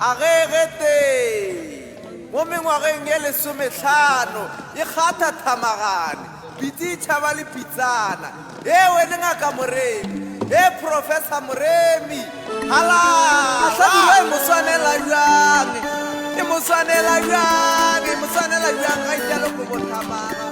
A ge getee mo mengwageng ye lesomehlano e kgatha thamagane, pitsi e tšhaba le pitsana. Hee wene Ngaka Moremi, hee Professor Moremi, halala! Hlabirwa e mo swanela bjang, e mo swanela bjang, e mo swanela bjang ga itšalo kobo thamaga.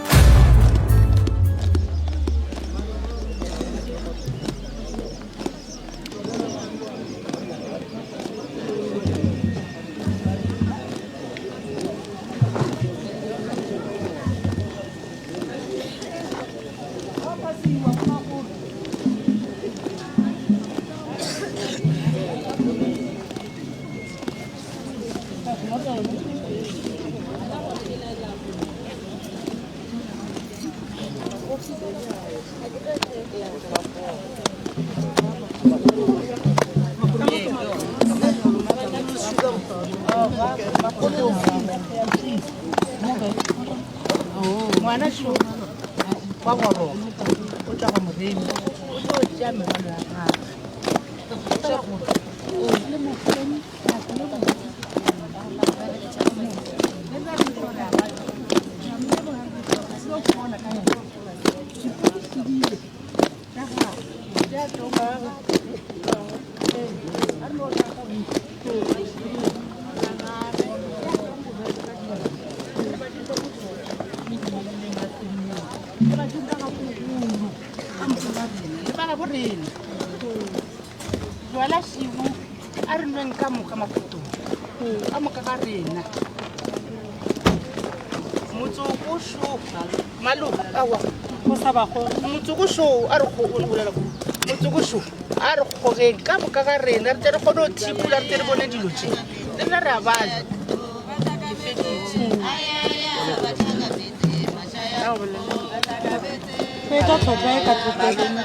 Ngwana šo wa goroga o tšwa ga moremi o tlo tšea merwalo ya gagwe Jwala šibu a re nweng ka moka mafotong ka moka ga rena motsoko šo maloko awa motsoko šo a re bolela motsoko šo a re kgogeng ka moka ga rena re tle re kgone go thipula re tle re bone dilo tše le rena re a bala ke feditše. Fetša tlhotlwa e ka tlogeleng.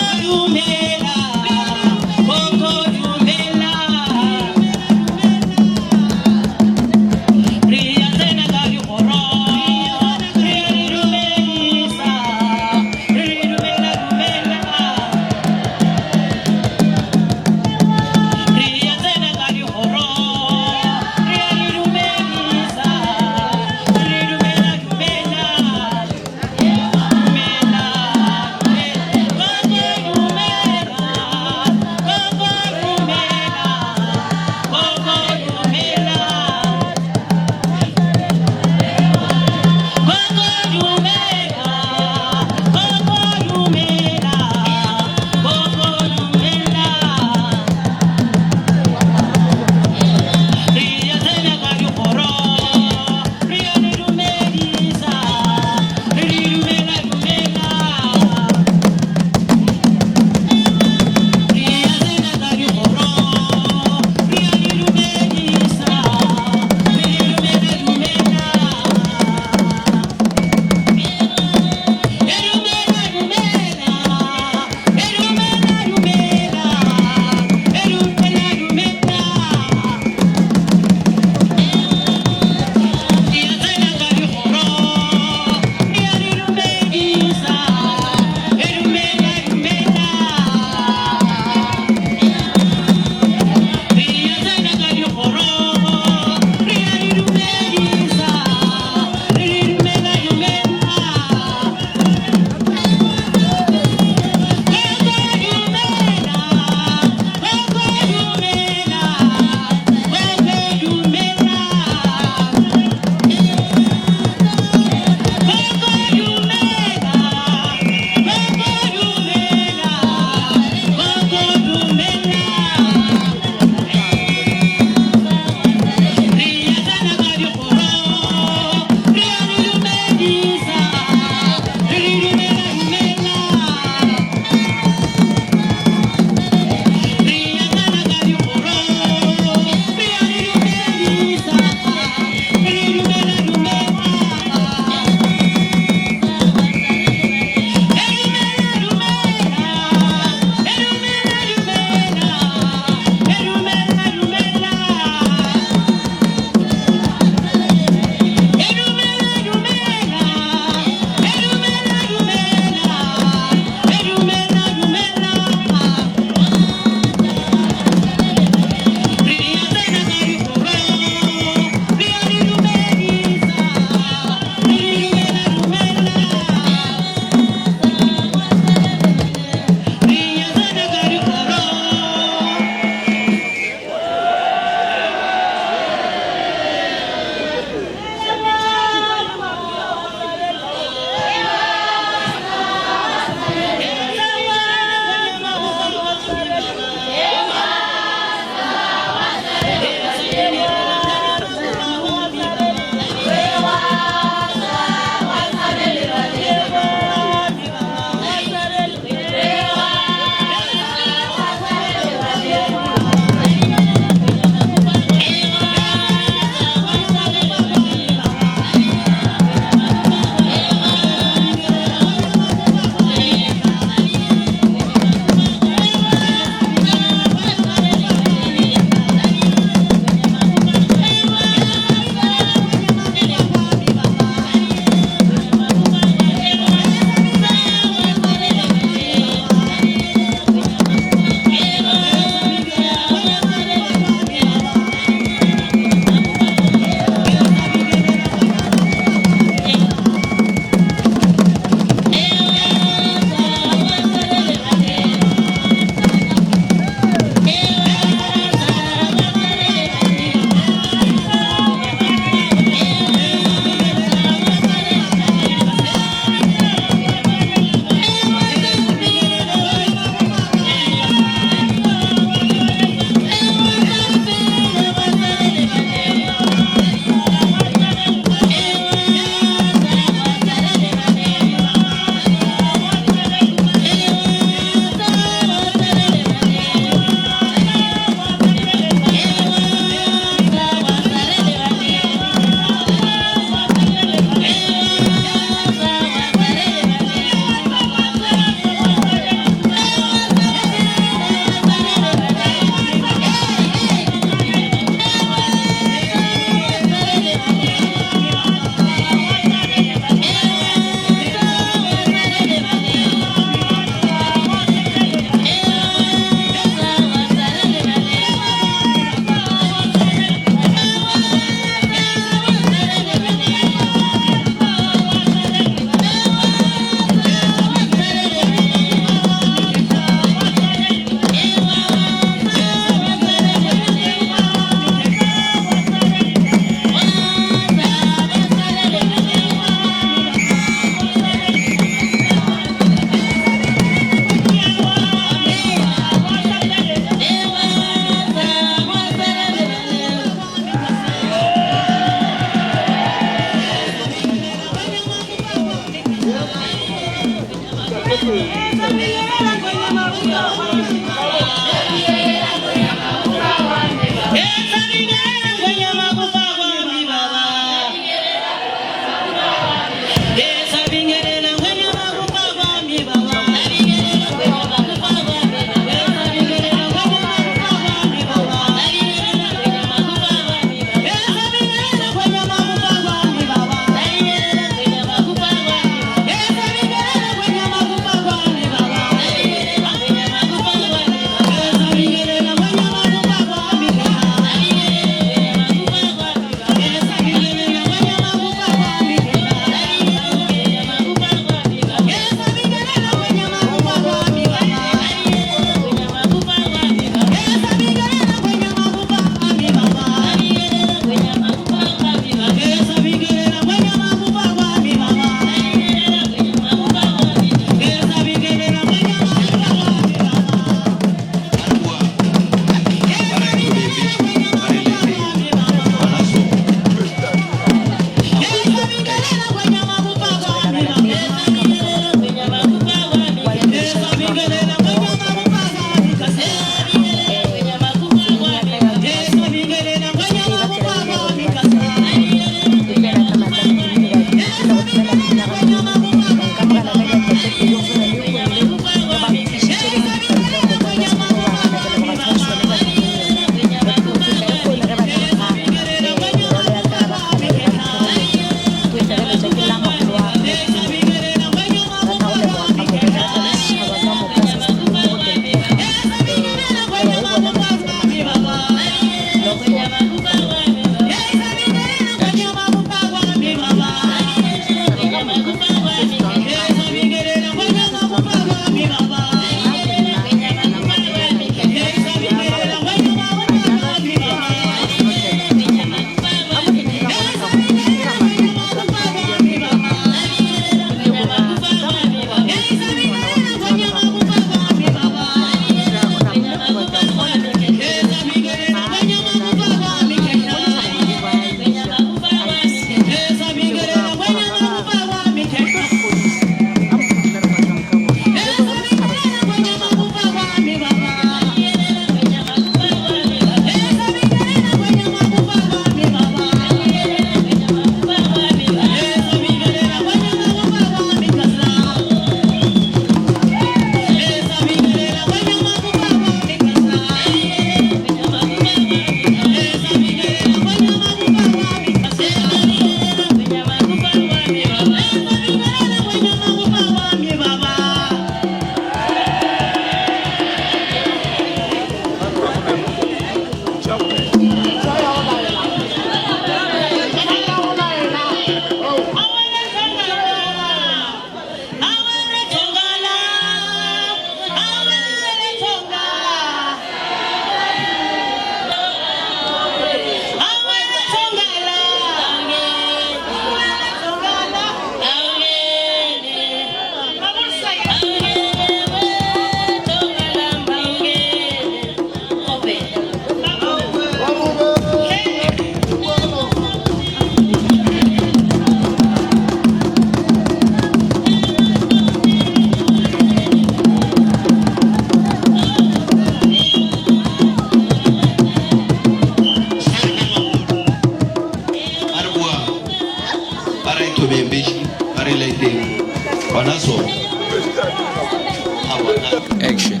Action.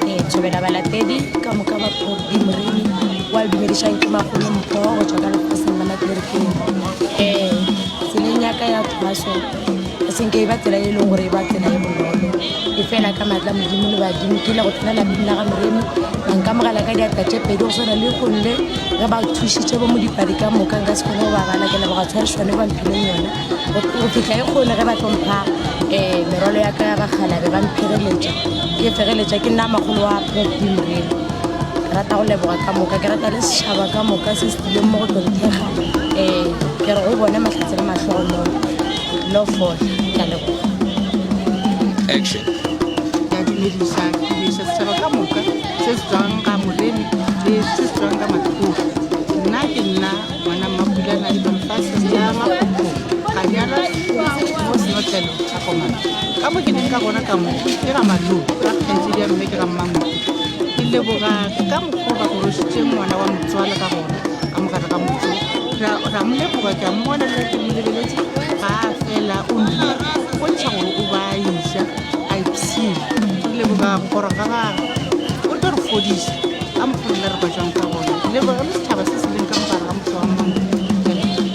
Ee, thobela balatedi ka moka ba Probi Moremi wa le dumedišang ke Makgolo Mpho go tšwa ka lefaseng la Matlelekeng. Um tseleng ya ka ya thwaso ga se nke e ba tsela e leng gore e ba tsela e bonolo e fela ka maatla Modimo le badimo ke ile go tsena lapeng la ga Moremi ba nkamogela ka diatla tše pedi go swana le gonne ge ba thušitše bo modipadi ka moka nka se kgone go ba bala ke leboga tshwarišano e ba mphileng yona go fihla e kgole ge ba tlo mpha um merwalo ya ka ya bakgalabe ba mphegeletša ke fegeletša ke nna makgolo wa Prof Moremi ke rata go leboga ka moka ke rata le setšhaba ka moka se se tlileng mo go tlo nthekga um ke re go bone mahlatse le mahlogonolo no fola ke a leboga. Action. Ke a dumediša, ke dumediša setšhaba ka moka se se tswang ga Moremi le se se tswang ka Matlhoko. Nna ke nna ngwana Mmapulana le Bonifasius la Makgokgo, ka nyalwa mo Snotlele. Tlhelo ga komana. Ka mo ke leng ka gona ka mo, ke ga malome, ga kgaetšedi ya mme ke ga mmangwete. Ke leboga ka mokgwa o ba gorošitše ngwana wa motswala ka gona ka mo gare ga motse. Ra, ra mo leboga, ke a mmona le ge ke mo lebeletše, ga a fela o nna bontšha gore o ba a iša, a ipshina. Re leboga go goroga ga gagwe, o tlo re fodiša ka mokgwa rena re bajwang ka gona. Ke leboga le setšhaba se se leng ka mo gare ga motse wa mmangwete. Ke a leboga.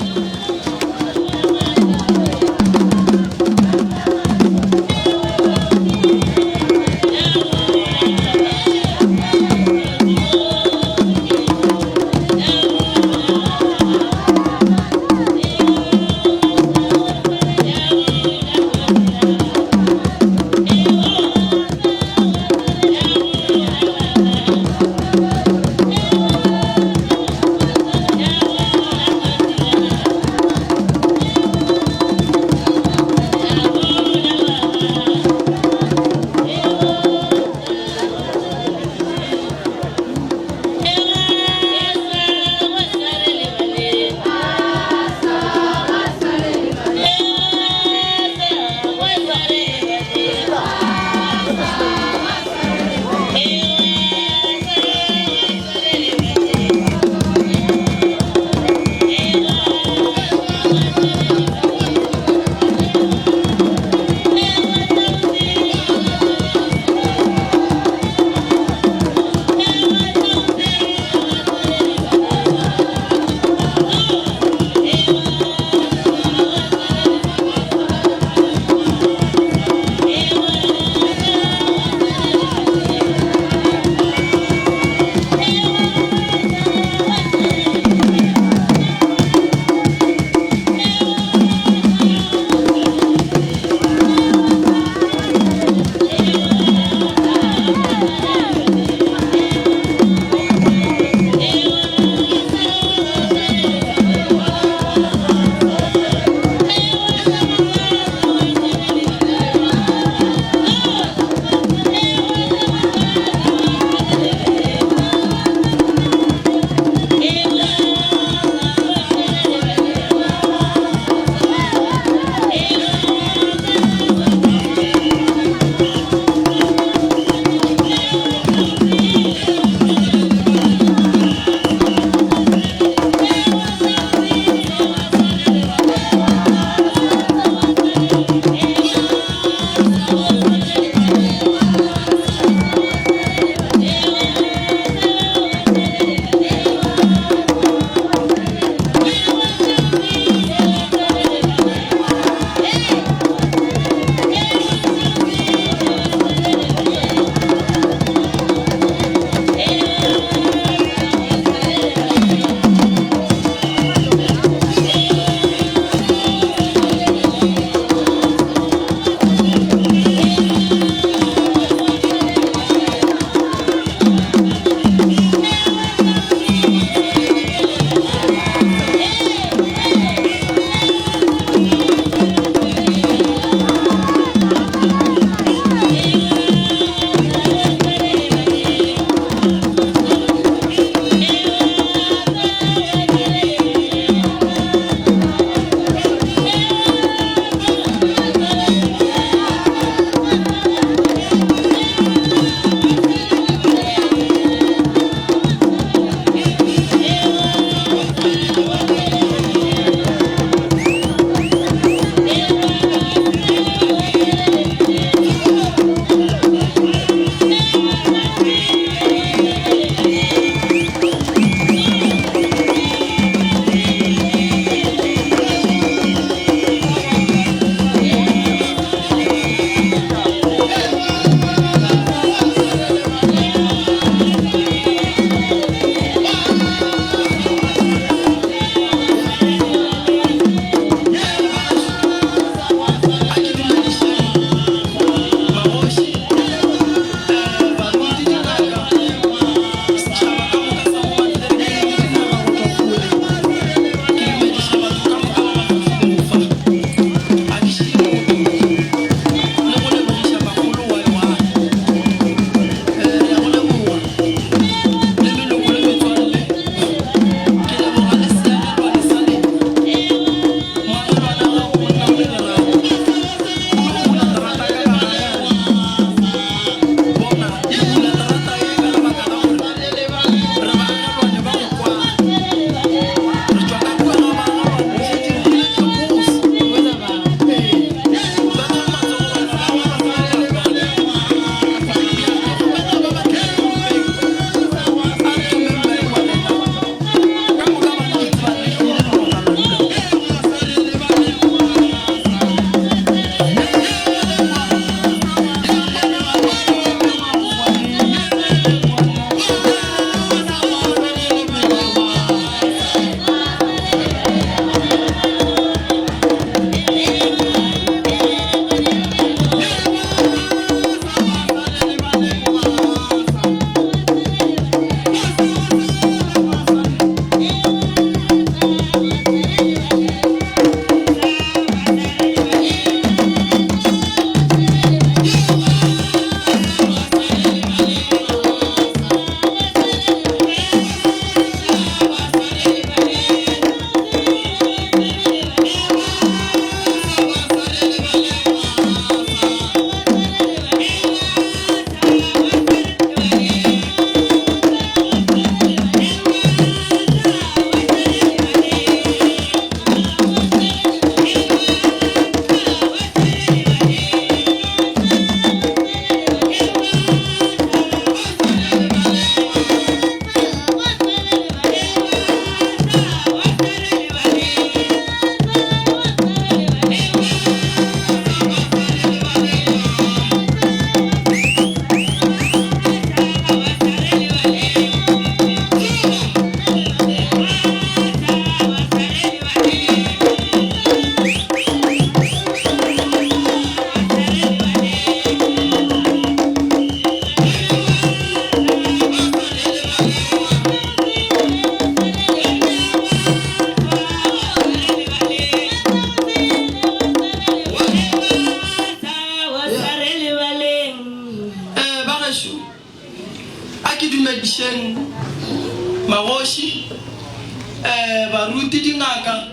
Um baruti, dingaka,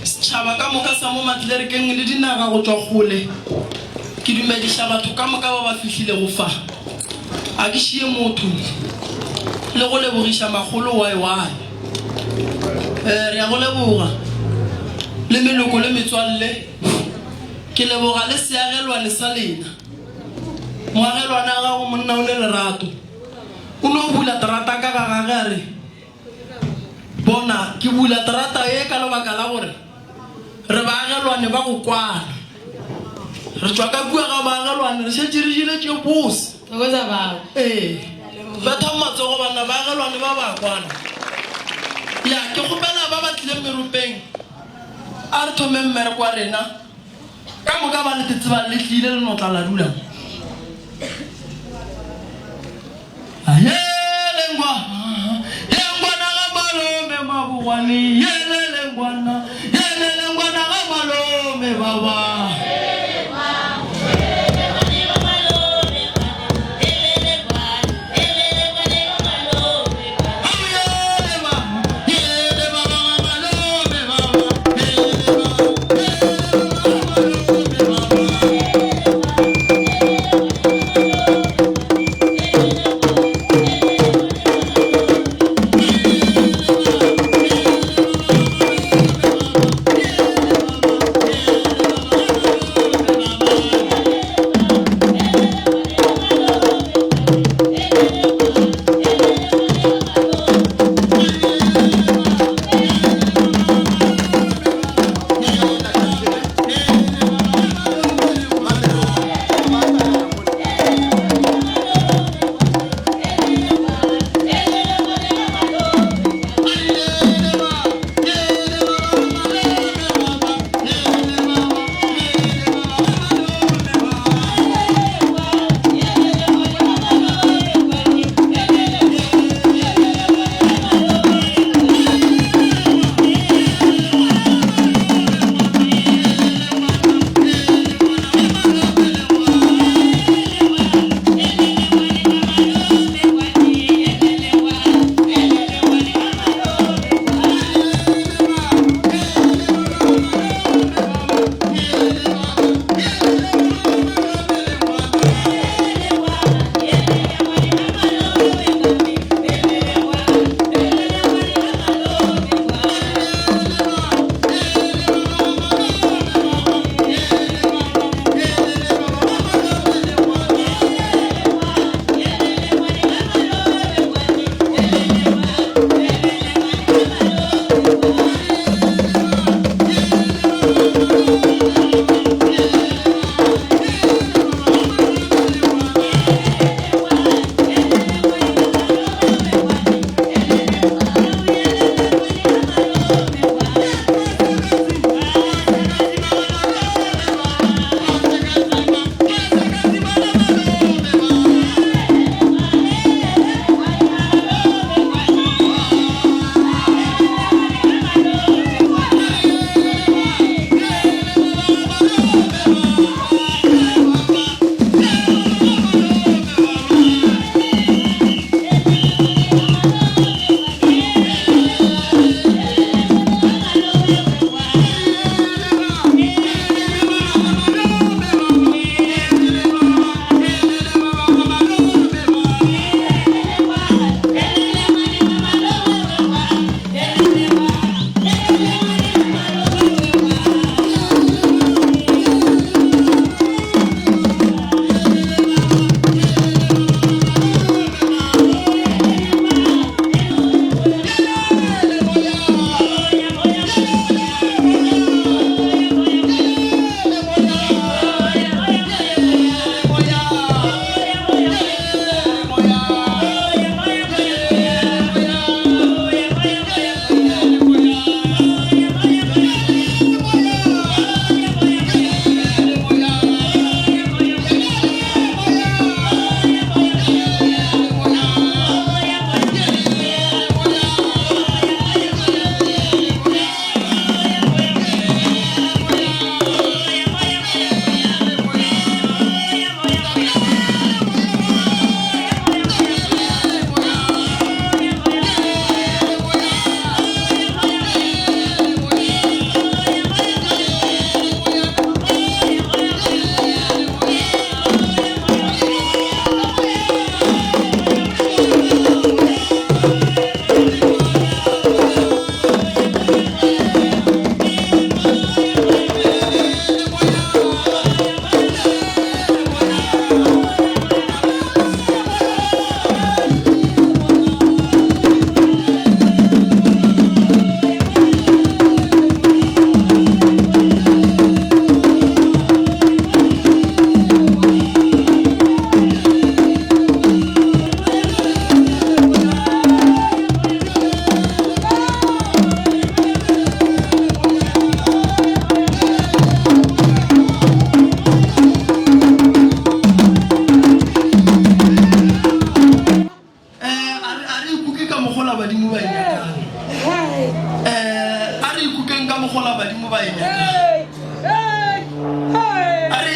setšhaba ka moka sa mo Matlerekeng le dinaga go tšwa kgole, ke dumediša batho ka moka ba ba fihlilego fa. A ke šie motho le go lebogiša makgolo YY. Um re a go leboga le meloko le metswalle. Ke leboga le seagelwane sa lena. Moagelwane a gago monna o ne lerato. O no bula terata ka ga gage a re, Bona, ke bula terata ye ka lebaka la gore re baagelwane ba go kwana. Re tšwa ka kua ga baagelwane re šetše re jele tše bose. Thokoza baba. Ee, bethang matsogo banna, baagelwane ba ba kwana. Ya, ke kgopela ba ba tlileng meropeng, a re thomeng mmereko wa rena. Ka moka ba le tsebang le tlile le no tla la dula mo. Yele ngwa, ye ngwana ga malome mabogwane, yele le ngwana, yele le ngwana ga malome baba.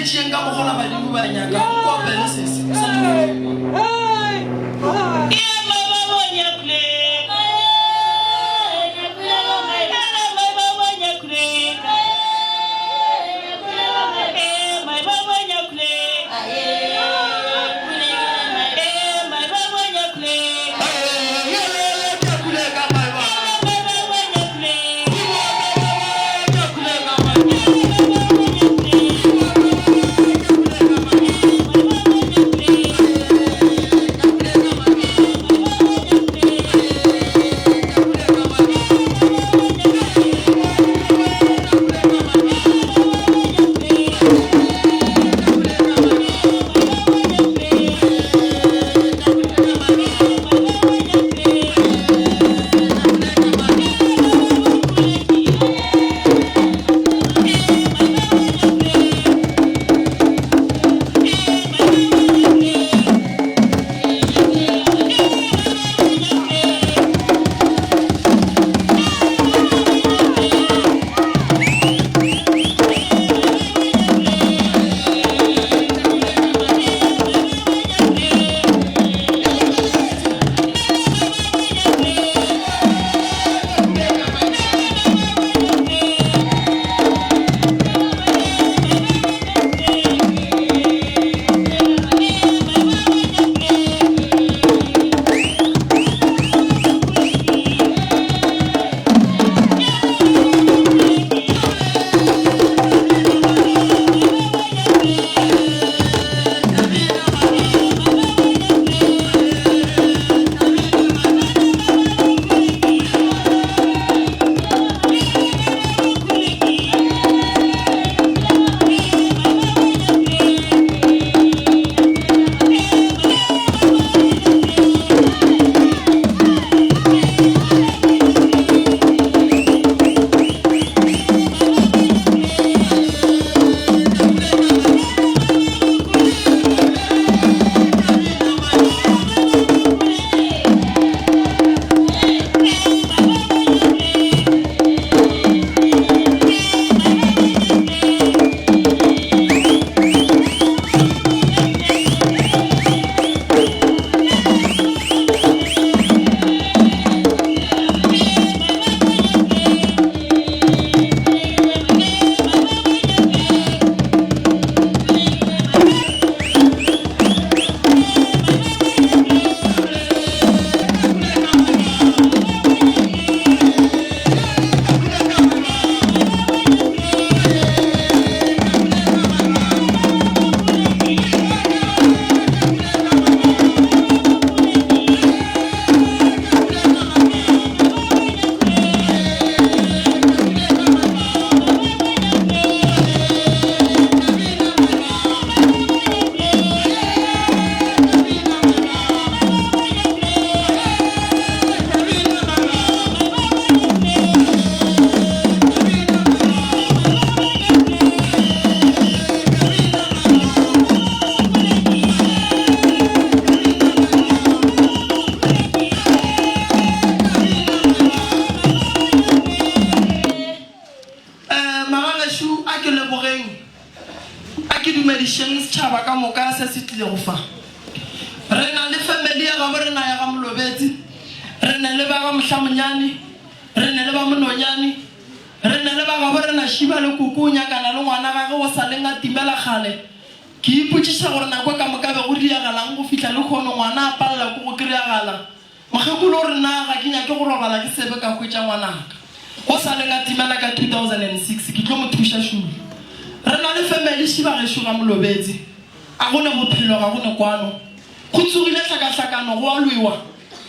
tšeeng ka mokgola badimo ba nyaka o opele sese o sa tšo Magagešo a ke lebogeng, a ke dumedišeng setšhaba ka moka se se tlilego fa. Re na le family ya gabo rena ya ga Molobetsi, re ne le ba ga Mohlamonyane, re ne le ba Mononyane, re ne le ba gabo rena Šiba le Koko o nyakana le ngwana gage o sa leng a timela kgale. Ke ipotšiša gore nako ka moka be go diagalang go fihla lehono ngwana a palela ke go kry-agala. Mokgekolo o re, Na ga ke nyake go robala ke sebe ka hwetša ngwanaka go sa leng a timela ka 2006? Ke tlo mo thuša šule. Re na le family šiba gešo ga Molobetsi. A go ne bophelo, ga go ne kwano. Go tsogile hlakahlakano, go a lwewa.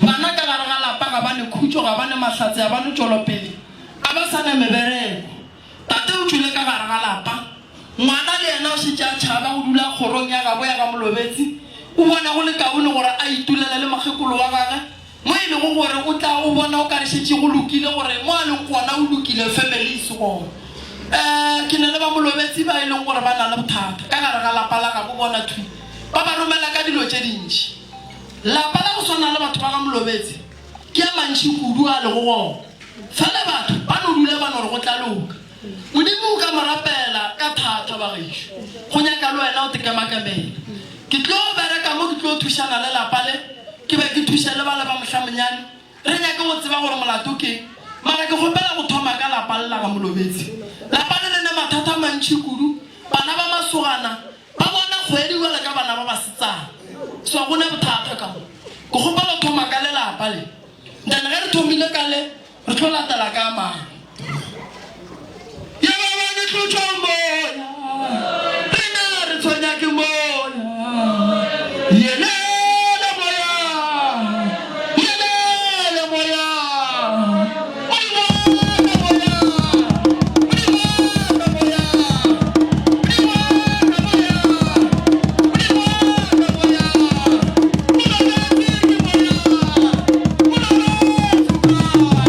Bana ka gare ga lapa ga ba ne khutšo, ga ba ne mahlatse, ga ba ne tšwelopele, a ba sa na mebereko. Tate o tšwile ka gare ga lapa. Ngwana le yena o šetše a tšhaba go dula kgorong ya gabo ya ga Molobetsi. O bona go le kaone gore a itulele le mokgekolo wa gagwe mo e lego gore o tla o bona o ka re šetše go lokile gore mo a leng gona o lokile family e se gona. Um ke na le ba Molobetsi ba e leng gore ba na le bothata ka gare ga lapa la gabo bona thwi ba ba romela ka dilo tše dintši. Lapa la go swana le batho ba ga Molobetsi ke a mantši kudu a lego gona. Fela batho ba no dula ba no re go tla loka. Modimo o ka mo rapela ka thata, bagešo. Go nyaka le wena o tekemakamela. Ke tlo bereka mo, ke tlo thušana le lapa le, ke be ke thuše le bale ba mohlamonyane. Re nyake go tseba gore molato keng. Mara ke kgopela go thoma ka lapa le la ga Molobetsi. Lapa le le ne mathata a mantši kudu. Bana ba masogana ba bona kgwedi bjale ka bana ba basetsana. So go ne bothata ka mo. Ke kgopela go thoma ka lelapa le. Then ge re thomile ka le, re tlo latela ka a mangwe. Ya ba ba ke tlotšwa moya, rena re tshwenya ke moya. Yelele moya, yelele moya, Modimo wa ka moya, Modimo wa ka moya, Modimo wa ka moya, Modimo wa ka moya, o robetše ke moya, o robetše o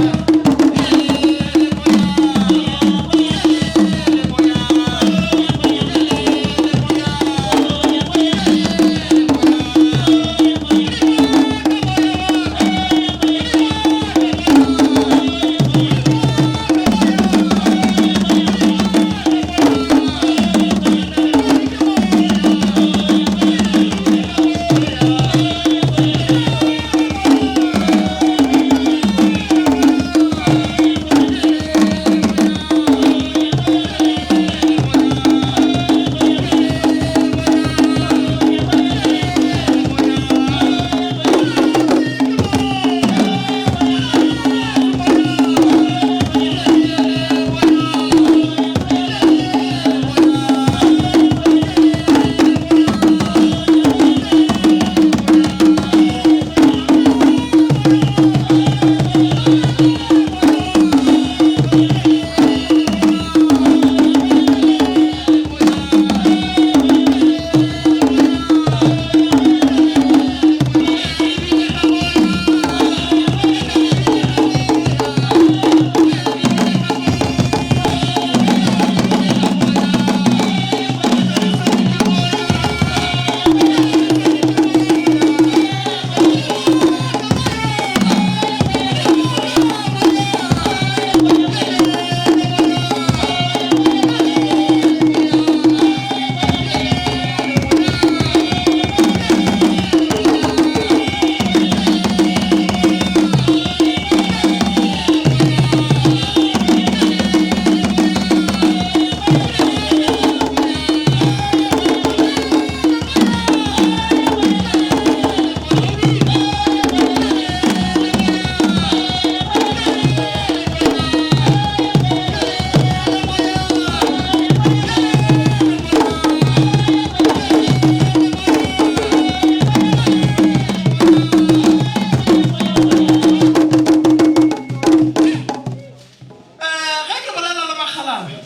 Ge ke bolela le bakgalabje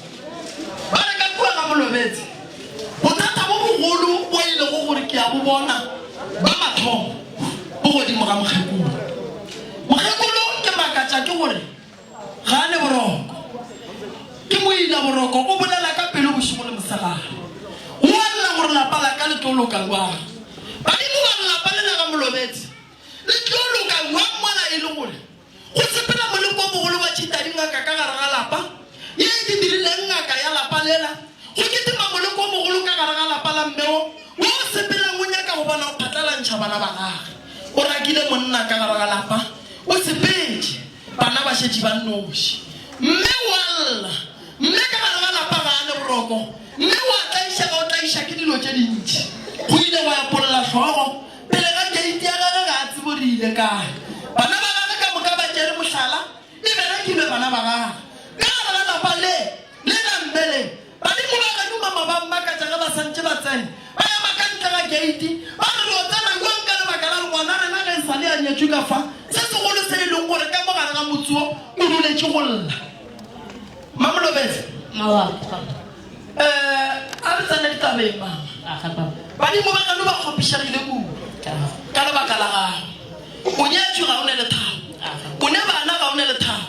ba re ka kua ga Molobetsi, bothata bo bogolo bo e lego gore ke a bo bona ba mathomo bo godimo ga mokgekolo. Mokgekolo ke makatša ke gore ga a ne boroko. Ke moila boroko, o bolela ka pelo bošego le mosegare. O a lla gore lapa la ka le tlo loka bjang. Badimo ba re lapa le la ga Molobetsi le tlo loka bjang mola e le gore Go sepela moleko o mogolo wa tšhita dingaka ka gare ga lapa, ye e di dirileng ngaka ya lapa lela. Go kitima moleko o mogolo ka gare ga lapa la mme wo, wo o sepelang o nyaka go bona o phatlalantšha bana ba gagwe. O rakile monna ka gare ga lapa, o sepetše, bana ba šetše ba nnoši. Mme o a lla. Mme ka gare ga lapa ga a ne boroko. Mme o a tlaišega, o tlaiša ke dilo tše dintši. Go ile gwa epolla hlogo Pele ga keiti ya gagwe ga a tsebe gore e ile kae. Bana ba gagwe ka moka ba tšere mohlala, e berekilwe bana ba gagwe. Ka gare ga lapa le, le la mme le, badimo ba geno mama ba mmakatša ge ba sa ntše ba tsena. Ba ema ka ntle ga keiti, ba re, Re o tsena bjang ka lebaka la gore ngwana rena ge e sa le a nyetšwe ka fa? Se segolo se e leng gore ka mo gare ga motse wo o duletše go lla. Mamolobetsa. Eh, a re tsene ditabeng, mama. Badimo ba geno ba kgopišegile kudu ka lebaka la gago. O nyetšwe ga o ne lethabo. O ne bana ga o ne lethabo.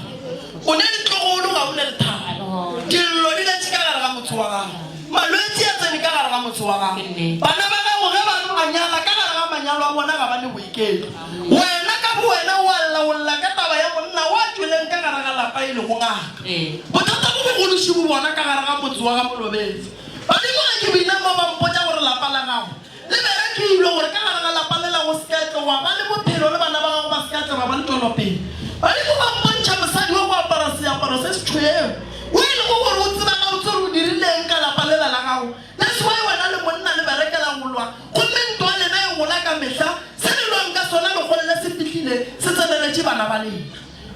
O ne ditlogolo ga o ne lethabo. Dillo di letše ka gare ga motse wa gago. Malwetši a tsene ka gare ga motse wa gago. Bana ba gago ge ba ba nyala ka gare ga manyalo a bona ga ba ne boiketlo. Wena ka bowena o a lla o lla ka taba ya monna wa tšweleng ka gare ga lapa e lego ngaka. Bothata bo. bogolo šibo bona ka gare ga motse wa ga Molobetsi. Badimo ge ke bina mo ba mpotša gore lapa la gago le berekilwe gore ka gare ga lapa lela go se ka tle gwa ba le bophelo le bana ba gago ba se ka tle ba ba le tšwelopele. Badimo ba mpontšha mosadi wa go apara seaparo se setšhweu wo e lego gore o tseba gabotse gore o dirile eng ka lapa lela la gago. That's why wena le monna le berekela go lwa gomme ntwa ya lena e gola ka mehla. Se le lwang ka sona lekgole le se fihlile se tseneletše bana ba lena.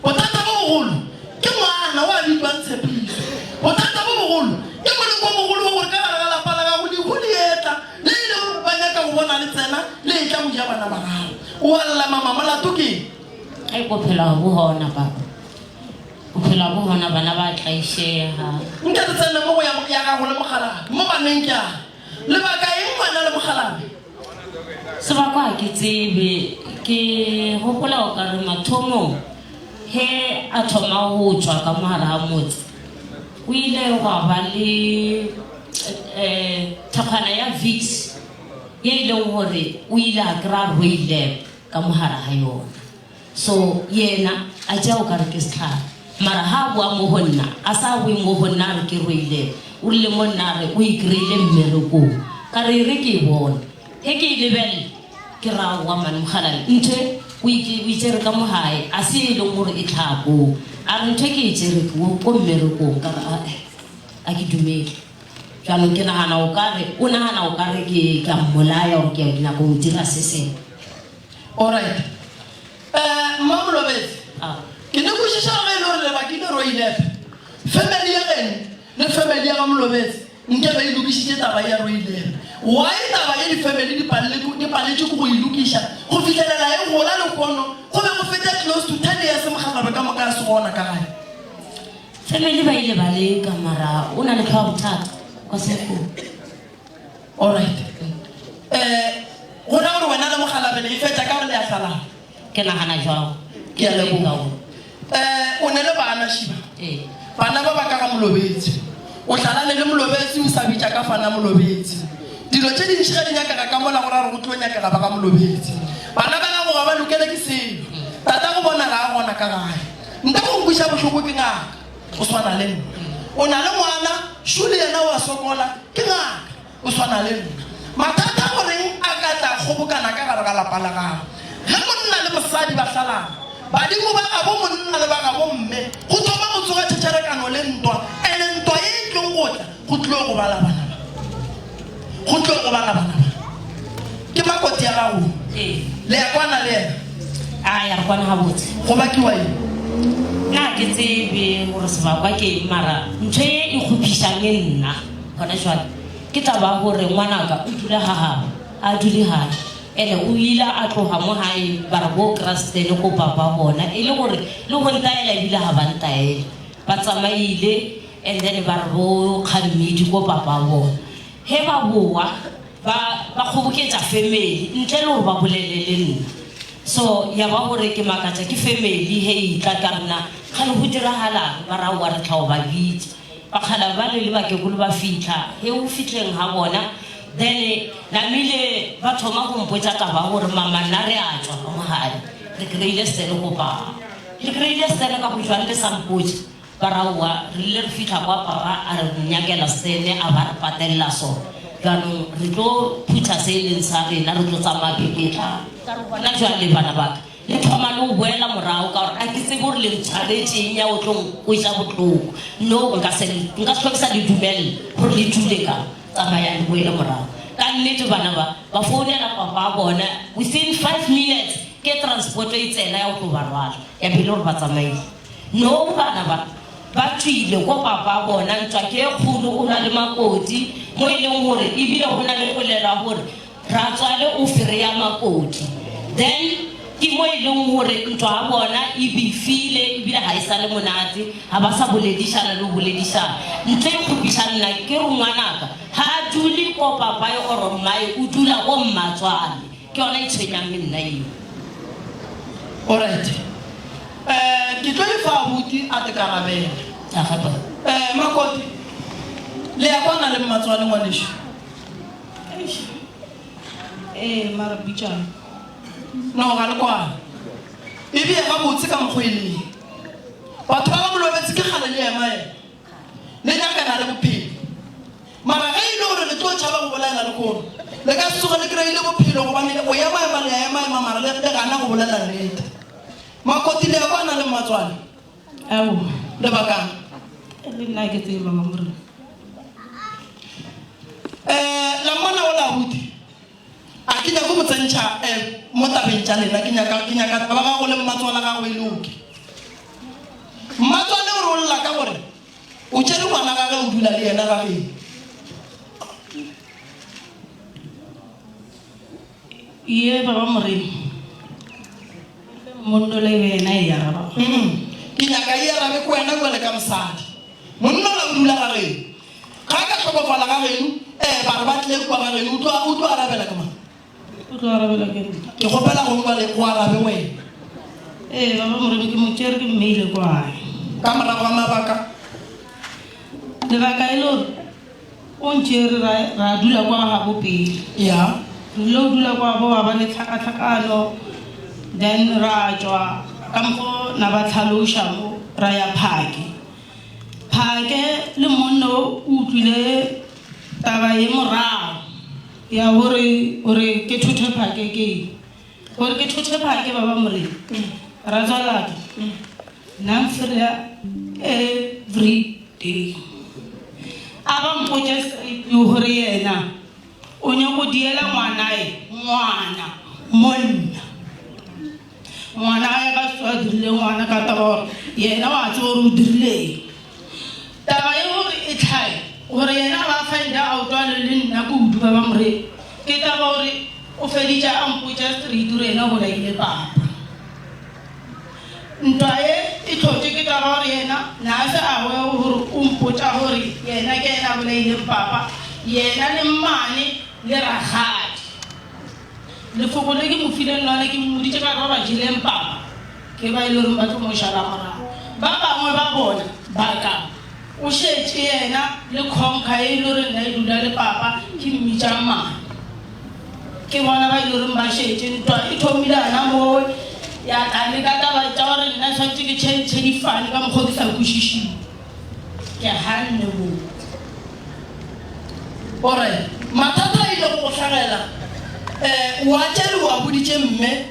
Bothata bo bogolo ke ngwana o a bitšwang Tshepiso. Bothata bo bogolo ke moleko o mogolo wa gore ka gare ga lapa la gago lehu le etla le e lego gore ba nyaka go bona le tsena le etla go ja bana ba gago. O a lla mama molato ke eng? Ge bophelo ga bo gona papa. Bophelo ga bo gona bana ba tlaišega. Nke re tsene mo go ya, ya gago le mokgalabje. Mo baneng ke a. Lebaka eng wena le mokgalabje? Sebakwa ga ke tsebe. Ke gopola o ka re mathomong ge a thoma go tšwa ka mo gare ga motse, o ile gwa ba le um thakgwana ya Vicks ye e leng gore o ile a kry-a roilep ka mo gare ga yona. So yena a tšea o ka re ke sehlare. Mara ha a boa mo go nna, a sa boe mo go nna a re ke roile, o rile mo nna a re o e kry-ile mmerekong. Ka re e re ke e bone. Ge ke e lebelela, ke re aowa man mokgalabje, ntho e o e o e tšere ka mo gae, a se e leng gore e hlaha koo. A re ntho e ke e tšere ko ko mmerekong. Ka re ae, a ke dumele. Jaanong ke nagana o ka re, o nagana o ka re ke ke a mmolaya or ke nyaka go mo dira se sengwe. Alright. Eh, Mma Molobetsi, ke ne kwešiša ge e le gore lebaki le Roilepe, family ya geno le family ya ga Molobetsi nke be e lokišitše taba ya Roilepe. Why taba ye di-family di palele di paletšwe ke go e lokiša go fihlelela e gola lehono go be go fete close to 10 years mokgalabje ka moka a se gona ka gae? Family ba ile ba leka mara o na le tlhogo bothata kwa sekolo. Alright. Eh, go ra gore wena le mokgalabje le e fetša ka gore le a hlalana? Ke nagana jwalo. Ke a leboga. Eh, o ne le bana Shiba? Ee. Bana ba ba ka ga Molobetsi. O hlalane le Molobetsi o sa bitša ka fana Molobetsi. Dilo tše dintši ge di nyakega ka mola go ra gore go tlo nyakega ba ga Molobetsi. Bana ba gago ga ba lokele ke selo. Tatago bona ga a gona ka gae. Nka go nkweša bohloko ke ngaka. O swana le nna. O na le ngwana, Shu le yena o a sokola, ke ngaka. O swana le nna. Mathata go reng a ka tla kgobokana ka gare ga lapa la gago? Ge monna le mosadi ba hlalana, badimo ba gabo monna le ba gabo mme go thoma go tsoga tšhetšherekano le ntwa, ene ntwa ye e tlong go tla, go tlilo gobala bana ba. Go tlo gobala bana ba. Ke makoti ya gago. Ee. Le ya kwana le yena? A ya re kwana gabotse. Go bakiwa eng? Nna ga ke tsebe gore sebakwa ke eng mara ntho e e kgopišang e nna gona jwale ke taba ya gore ngwanaka o dula ga gabo a dule gae ene o ile a tloga mo gae ba re bo Krastene ko papa bona e le gore le go ntaela ebile ga ba ntaele ba tsamaile And then ba re bo kgammidi ko papa bona. He ba boa ba ba kgoboketša family ntle le gore ba bolele le nna. So ya ba gore ke makatša ke family he e tla ka rena kgale go diragalang ba ra aowa re tla go ba bitša. Bakgalabje ba le le bakekolo ba fihla he go fihleng ga bona then namile ba thoma go mpotša taba ya gore mama nna re a tšwa ka mo gae re kry-ile sele go papa. Re kry-ile sele ka go jwang le sa mpotše. Ba ra Aowa, re ile re fihla kwa papa a re nyakela sene a ba re patelela sona. Bjanong re tlo phutha se e leng sa rena re tlo tsamaya beke e tlago. Ka re gona bjale bana ba ka le thoma le go boela morago ka gore a ke tsebe gore le ntshwaretše eng ya go tlo nkweša bohloko. No, nka se nka se hlwe ke sa le dumelela gore le dule ka tsamayang le boele morago. Ka nnete bana ba ba founela papa a bona within five minutes ke transport e tsena ya go tlo ba rwala ya be e le gore ba tsamaile. No bana ba ba tšwile ko papa bona ntwa ke e kgolo o na le makoti mo e leng gore ebile go na le polelo ya gore ratswale o fereya makoti then ke mo e leng gore ntwa ya bona e befile ebile ga e sa le monate ga ba sa boledišana le go boledišana ntle e kgopiša nna ke re ngwanaka ga a dule ko papae oro mmae o dula ko mmatswale Ke yona e tshwenyang le nna eo. Alright. Eh, ke tlo e fa abuti a te karabele. Aga ba. Eh, Makoti, le ya kwana le mmatswale ngwanešu? Eish. Ee, mara bitšang. No, ga le kwane. E bee gabotse ka mokgwa e leng. Batho ba ba molobetse ke kgale le ema ema. Le nyakana le bophelo. Mara ge e le gore le tlo tšhaba go bolela lehono, le ka se tsoge le kry-ile bophelo gobane go emaema le a emaema mara le le gana go bolela nnete. Makoti le ya kwana le mmatswale? Aowa. Lebakang? Le nna ke tsebe mama Morena. Eh, la mmona o labuti? A ke nyake go tsentšha eh, mo tabeng tša lena, ke nyaka ke nyaka taba gago le mmatswala gago e loke. Mmatswale o re o lla ka gore O tšere ngwana gage o dula le yena ga geno. Ye baba Moremi. Monnola e be yena e araba. Mm. Ke nyaka e arabe ke wena jwale ka mosadi. Monnola o dula ga geno. Ga a ka hlokofala ga geno, eh, ba re ba tle kua ga geno, o tlo o tlo arabela ke mang? O tlo arabela ke nna. Ke kgopela go jwale go arabe wena. Ee, baba Moremi ke mo tšere ke mmeile kwa gae. Ka morago ga mabaka. Lebaka e le gore o ntšere ra, ra dula kwa gabo pele. Ya. Re ile go dula kwa gabo gwa ba le tlhakatlhakano then ra tšwa ka mokgo na ba tlhaloša mo ra ya Phake. Phake le monna o o utlwile taba ye morago. Ya gore gore ke thothe phake ke eng? Gore ke thothe phake baba Morena. Ratswalaka. Nna mfereya every day. A ba mpotša straight gore yena o nyako diela ngwanae ngwana monna. Ngwana gae ga se a dirile ngwana ka taba gore yena wa tseba gore o dirile eng. Taba ye gore e tlhae gore yena ba find out a le le nna kudu ba ba more ke taba gore o feditše a mpotša straight gore yena o bolaile papa. Ntwa ye e tlhotše ke taba gore yena na a se aware gore o mpotša gore yena ke yena a bolaileng papa yena le mmane le rakgadi. Lefoko le ke mo fileng lona ke mmoditše ka re ba ba jeleng papa ke ba e le goreng ba tlo mo šala morago. Ba bangwe ba bona ba ka o šetše yena le Conker e le goreng na e dula le papa ke mmitša mmane. Ke bona ba e le goreng ba šetše. Ntwa e thomile gona mowe ya tla le ka taba tša gore nna swanetše ke tšhentšhe difane ka mokgwa o ke sa kwešišeng. Ke ganne moo. O re, Mathata a ile go go hlagela. Um o a tšere o a boditše mme,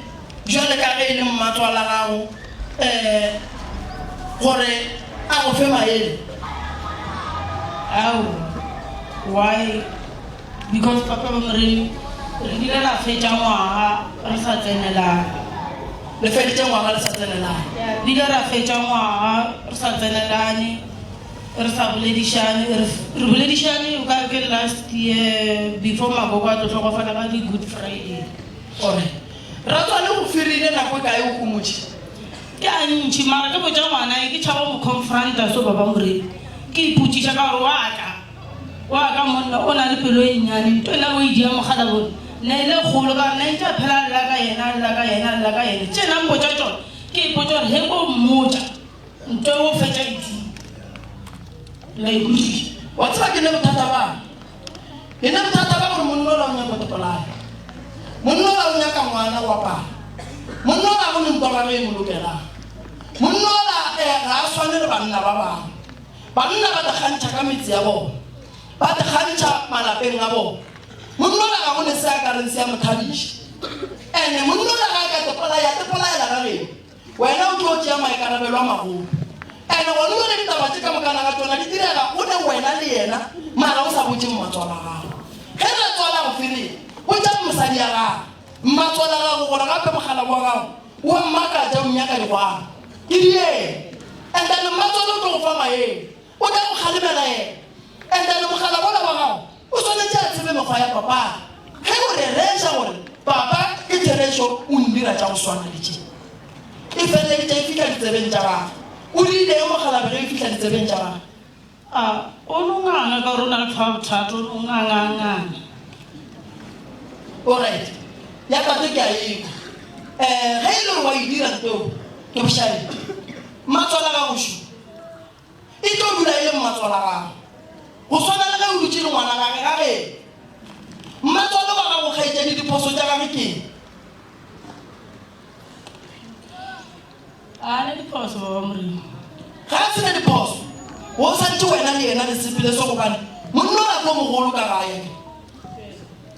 bjale ka ge e le mmatswala gago, um gore a go fe maele. Ao, why? Because papa ba Moremi, re kile ra fetša ngwaga re sa tsenelane. Le feditše ngwaga le sa tsenelane? Re ile ra fetša ngwaga re sa tsenelane. Re sa boledišane, re, re boledišane o ka re ke last year before magogo a tlo hlokofala ka di Good Friday. Ore, Ratswale go ferile nako e kae o homotše? Ke a ntši, mara ke botša ngwana e ke tšhaba go mo confronta so baba Moremi. Ke ipotšiša ka gore wa ka, wa ka monna o na le pelo e nnyane, nto ena o e dia mokgalabone ne e le kgolo ka gore ne ntše a phela a lla ka yena, a lla ka yena, a lla ka yena. Tše na mpotša tšona, ke ipotša gore he ko mmotša. Nto o fetša itseng. La e kwešiša. Wa tseba ke ne bothata bang? Ke ne bothata ba gore monna ola o nyaka go tepolaya. Monna ola o nyaka ngwana wa pala. Monna ola go ne ntwa gage e mo lokelang. Monna ola eh, ga a swane le banna ba bangwe. Banna ba tekgantšha ka metse ya bona. Ba tekgantšha malapeng a bona. Monna ola ga go ne se a ka reng se a mo thabiša. Ene monna ola ga a ka tepolaya, tepolaela ga geno. Wena o tlo tšea maikarabelo a magolo. Ene gona jwale ditaba tše ka mokana ga tšona di direga o le wena le yena mara o sa botše mmatswala gago. Ge ratswala a go fereya, botša mosadi ya gagwe, mmatswala gago gore gape mogala wa gago o a mmakatša o nnyaka digwaro. Ke dieng. And then mmatswala o tlo go fa maele. O tla go kgalemela yena. And then mogala wola wa gago o swanetše a tsebe mekgwa ya papa. Ge o rereša gore papa ke therešo o ndira tša go swana le tše. E feleleditše e fihla ditsebeng tša gagwe. O dirile eng mokgalabje ge e fihla ditsebeng tša gagwe? A o no nganga ka gore o na le tlhogo ya bothata, o no nganganganga. O right. Ya tate ke a e kwa. Um ge e le gore wa e dira ntho eo, ke bošaedi. Mmatswala gago šo. E tlo dula e le mmatswala gago, go swana le ge o dutše le ngwana gage ga geno. Mmatswale wa gago, kgaetšedi, diphoso tša gage ke eng? Ga a ne diphoso, baba Morena. Ga a se ne diphoso. O santše wena le yena le sepele so gobane monna o la ko mogolo ka gae akere.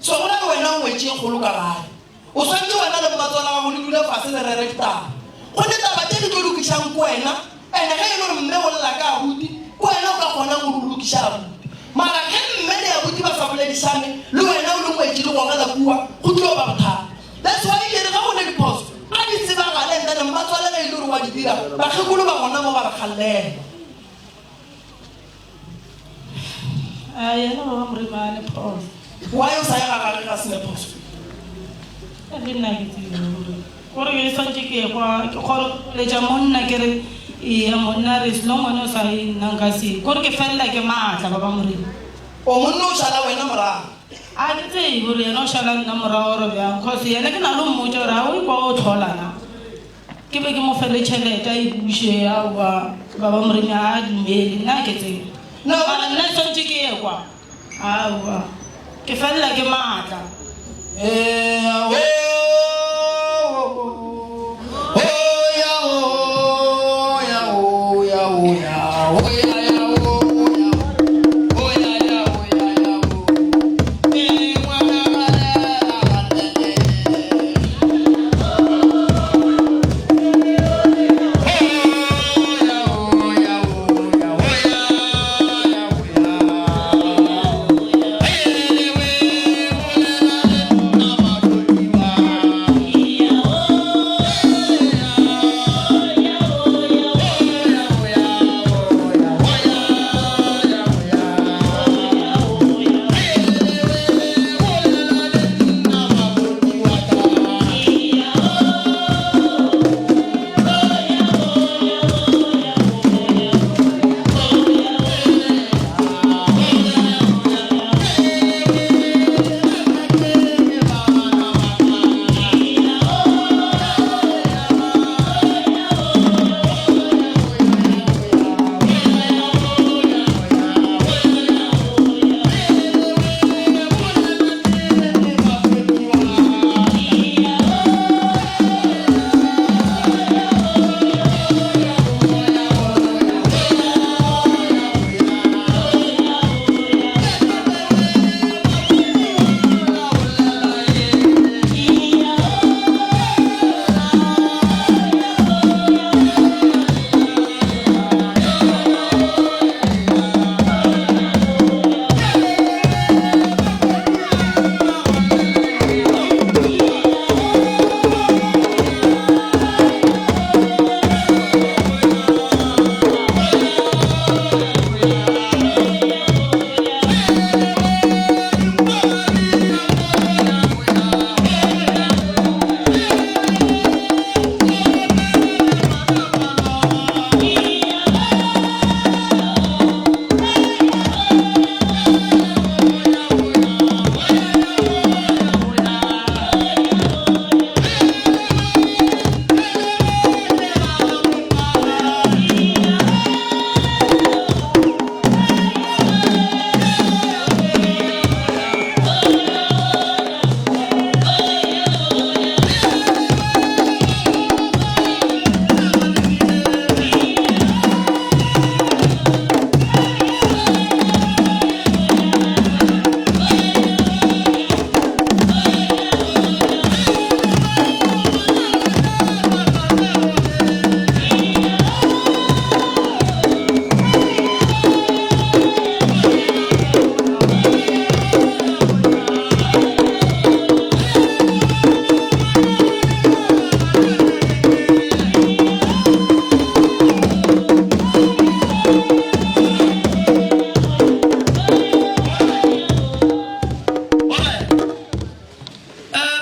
So go na le wena o ngwetši e kgolo ka gae. O swantše wena le mmatswala gago le dule fase le rere ditaba. Go ne taba tše di tlo lokišang ke wena and ge e le gore mme o lla ka abuti ke wena o ka kgonang gore o lokiše abuti. Mara ge mme le abuti ba sa boledišane le wena o le ngwetši le gogela kua go tlo ba bothata. That's why ke re ge go ne diphoso a di tsebagale and then mmatswala ge e le gore wa di dira bakgekolo ba gona mo ba re kgalema. A yena baba Moremi a ne phoso. Why o sa ye ga gage ga se ne phoso? Le nna ke tsebe gore gore ke swantše ke ye kwa ke kgone go letša monna ke re eya monna re selong wena o sa ye nna nka se ye kore ke felela ke maatla baba Moremi. O monna o šala wena morago. A ke tsebe gore yena o šala nna morago or bjang cause yena ke na le go mmotša gore a o ikwa o tlhola na. Ke be ke mo fe le tšhelete a e buše, aowa baba Moremi a a dumele, nna ke tsebe. Mara nna swantše ke ye kwa, aowa ke felela ke maatla.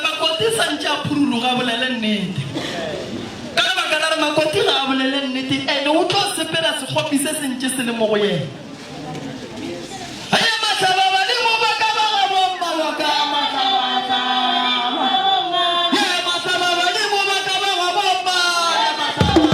Makoti sa ntše a phuruluga a bolele nnete. Ka lebaka la re Makoti ga a bolele nnete ene o tlo sepela sekgopi se se ntše se le mo go yena. Hei mahlaba badimo ba ka ba ga bomma wa ka mahlaba hlaba. Ye mahlaba badimo ba ka ba ga bomma ye mahlaba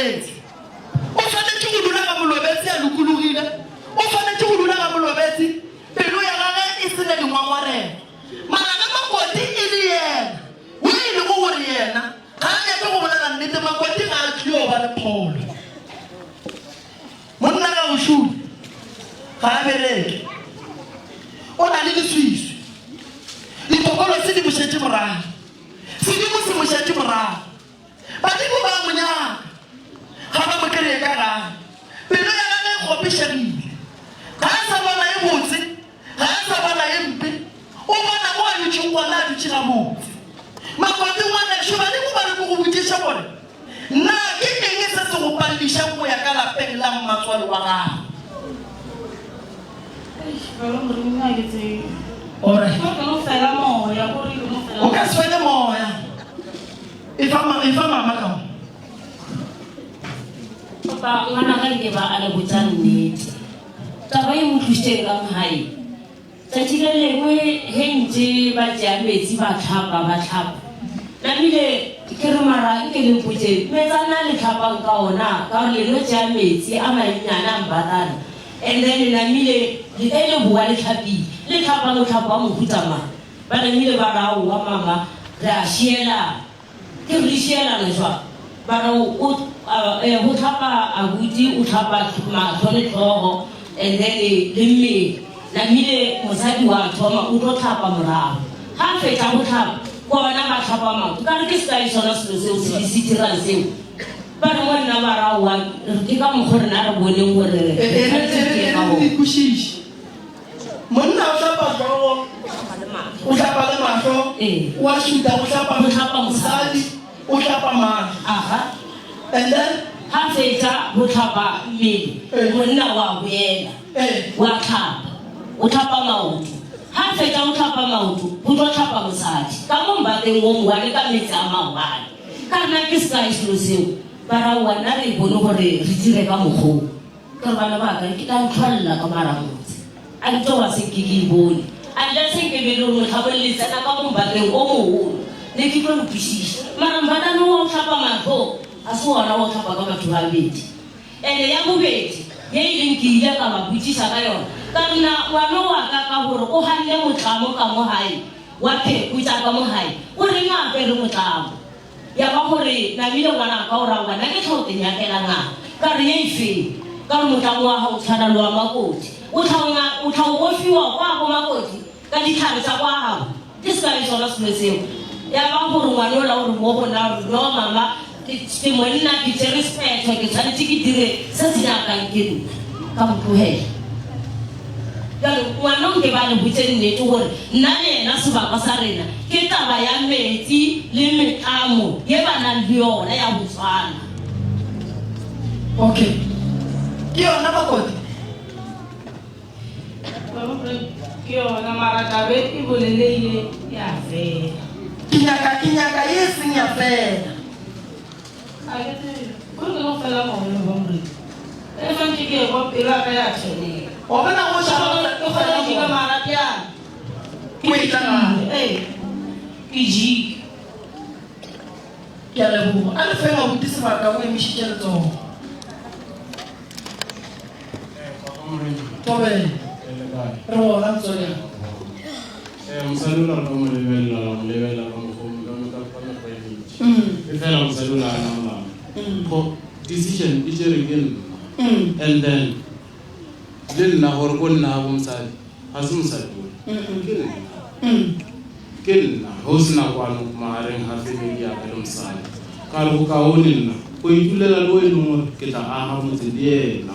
Molobetsi. O swanetše go dula ga Molobetsi a lokologile. O swanetše go dula ga Molobetsi pelo ya gage e se na dingwangwarego. Mara ge Makoti e le yena yo e lego gore yena ga a nyake go bolela nnete, Makoti ga a tlio ba le pholo. Monna ga o šome, ga a bereke, o na le leswiswi. Ditokolosi di mo šetše morago, sedimo se mo šetše morago. Badimo ba a mo nyaka, ga ba mo kreye ka gae. Pelo ya gagwe e kgopišegile, ga a sa bona e botse, ga a sa bona e mpe, o bona mo a dutšego gona a dutše gabotse. Makoti ngwanešo, badimo ba re ke go botšiše gore, Na ke eng se se go paledišago go ya ka lapeng la mmatswale wa gago? Alright. O ka se fele moya. Efa ma, efa mama ka mo. Papa, ngwanaka nke ba a le botša nnete. Taba e mo tlošitšeng ka mo gae. Tšatši le lengwe ge ntše ba tšea metsi ba hlapa, ba hlapa, namile ke re mara nke le mpotšeng, meetsana a le hlapang ka ona, ka gore le no tšea metsi a mannyane a mbatana and then namile le ge le bowa le hlapile, le hlapa mohlapo wa mohuta mang? Ba namile ba re aowa mama re a šielana. Ke re le šielana jwang? Ba re o go hlapa abuti o hlapa mahlo le hlogo and then le mmele. Namile mosadi wa thoma o tlo hlapa morago. Ga a fetša go hlapa gona ba hlapa maoto. Ka re ke sekai sona selo seo se le se dirang seo. Ba re mo nna ba re aowa ke ka mokgo rena re boneng gore re tshwanetse re dire ka gona. Monna o hlapa hlogo, o hlapa le mahlo, o a šuta, o hlapa mosadi, o hlapa mahlo. Aha. And then? Ha fetša go hlapa mmele, monna wa boela wa hlapa, o hlapa maoto. Ha fetša go hlapa maoto, go tlo hlapa mosadi ka mo mbateng wo mowane ka meetse a maobane. Ka rena ke sekai selo seo, ba ra oa nna re bone gore re dire ka mokgwa wo. Ka re, Bana ba ka, ke tla ntlhwalela ka mara motse. A ke tlo ba se nke ke e bone. Unless nke be e le gore mohlabong le tsena ka mo mbateng o mogolo, ne ke tlo le kwešiša. Mara mbatana wo wa go hlapa mahlo ga se wona wa go hlapa ka batho ba babedi. Ene ya bobedi, ye e leng ke ile ka ba botšiša ka yona, ka re, Na ngwana wa ka ka gore o ganne motlamo ka mo gae wa pheko tša ka mo gae, o reng a apere motlamo? Ya ba gore namile ngwanaka o ra ngwana ke tlha o te nyakela ngaka. Ka re ye efeng? Ka re motlamo wa gago o tshwana le wa Makoti. O tlha o nga o tlha o bofiwa kwa bo Makoti ka ditlhare tsa kwa gabo. Ke sekai sona selo seo. Ya ba gore ngwana ola o re mo go nna gore no mama ke ke monna ke tšere sephetho ke tshwanetse ke dire se se nyakang ke nna. Ka mo tlogela. Bjale ngwana nke ba le botše nnete gore nna le yena sebakwa sa rena ke taba ya metsi le metlamo ye ba nang le yona ya go tshwana. Okay. Ke yona Makoti? Ke yona mara tabe e boleleile ya fela. Ke nyaka ke nyaka ye e seng ya fela. A ke tsebe. Gore ke no fela moya ba Morena. E swantše ke ekwa pelo ya ka ya tshwenyega. Wa bona go šala o Ke kgona go jika mara bjang. O etla gae. Ee, ke jika. Ke a leboga. A re feng abuti sebaka o emišitše letsogo. Thobela. Re gona motswadi wa ka. Mosadi o la re ka mo lebelela wa mo lebelela ka mokgwa o- ka ka- ka mekgwa e mentši. E fela mosadi o la ana molao. Go- decision e tšere ke nna. And then le nna gore ko nna ga bo mosadi ga se mosadi o ke nna. Ke nna ge o se na kwano magareng ga family ya ka le mosadi. Ka re go kaone nna go itulela le o e leng gore ke tla aga motse le yena.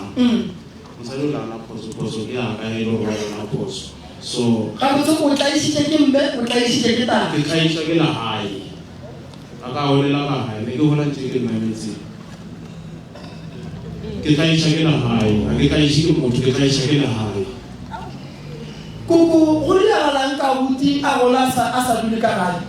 Mosadi o tla na phoso, phoso ke ya ka e le gore wa yona phoso. So. Gabotse o tlaišitše ke mme, o tlaišitše ke tate. Ke tlaišwa ke legae. Ga ka golela ka gae, ne ke gola ntše ke nna metseng. Ke tlaiša ke legae, ga ke tlaiše ke motho, ke tlaiša ke legae. Koko, go diragalang ka abuti a gola a sa, a sa dule ka gae?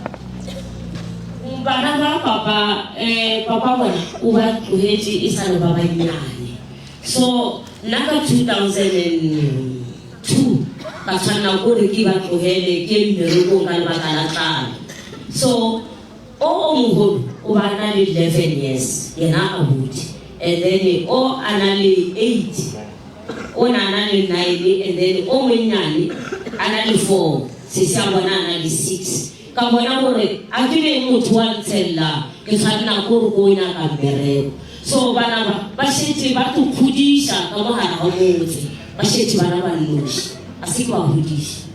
Bana ba papa, eh, papa bona o ba tlogetše e sa le ba bannyane. So nna ka 2002 ka tshwanela kore ke ba tlogele ke ye mmerekong ka lebaka la tlala. So o o mogolo o ba na le 11 years yena abuti. And then o a na le 8, o na na le 9 and then o monnyane a na le 4, sesi a bona a na le 6. Ka bona gore a ke be motho wa ntshella, ke tshwanela ke gore ko nyaka mmereko. So bana ba ba šetše ba tlo kgodiša ka mo gare ga motse, ba šetše bana ba nnoši, a se ke ba godiša.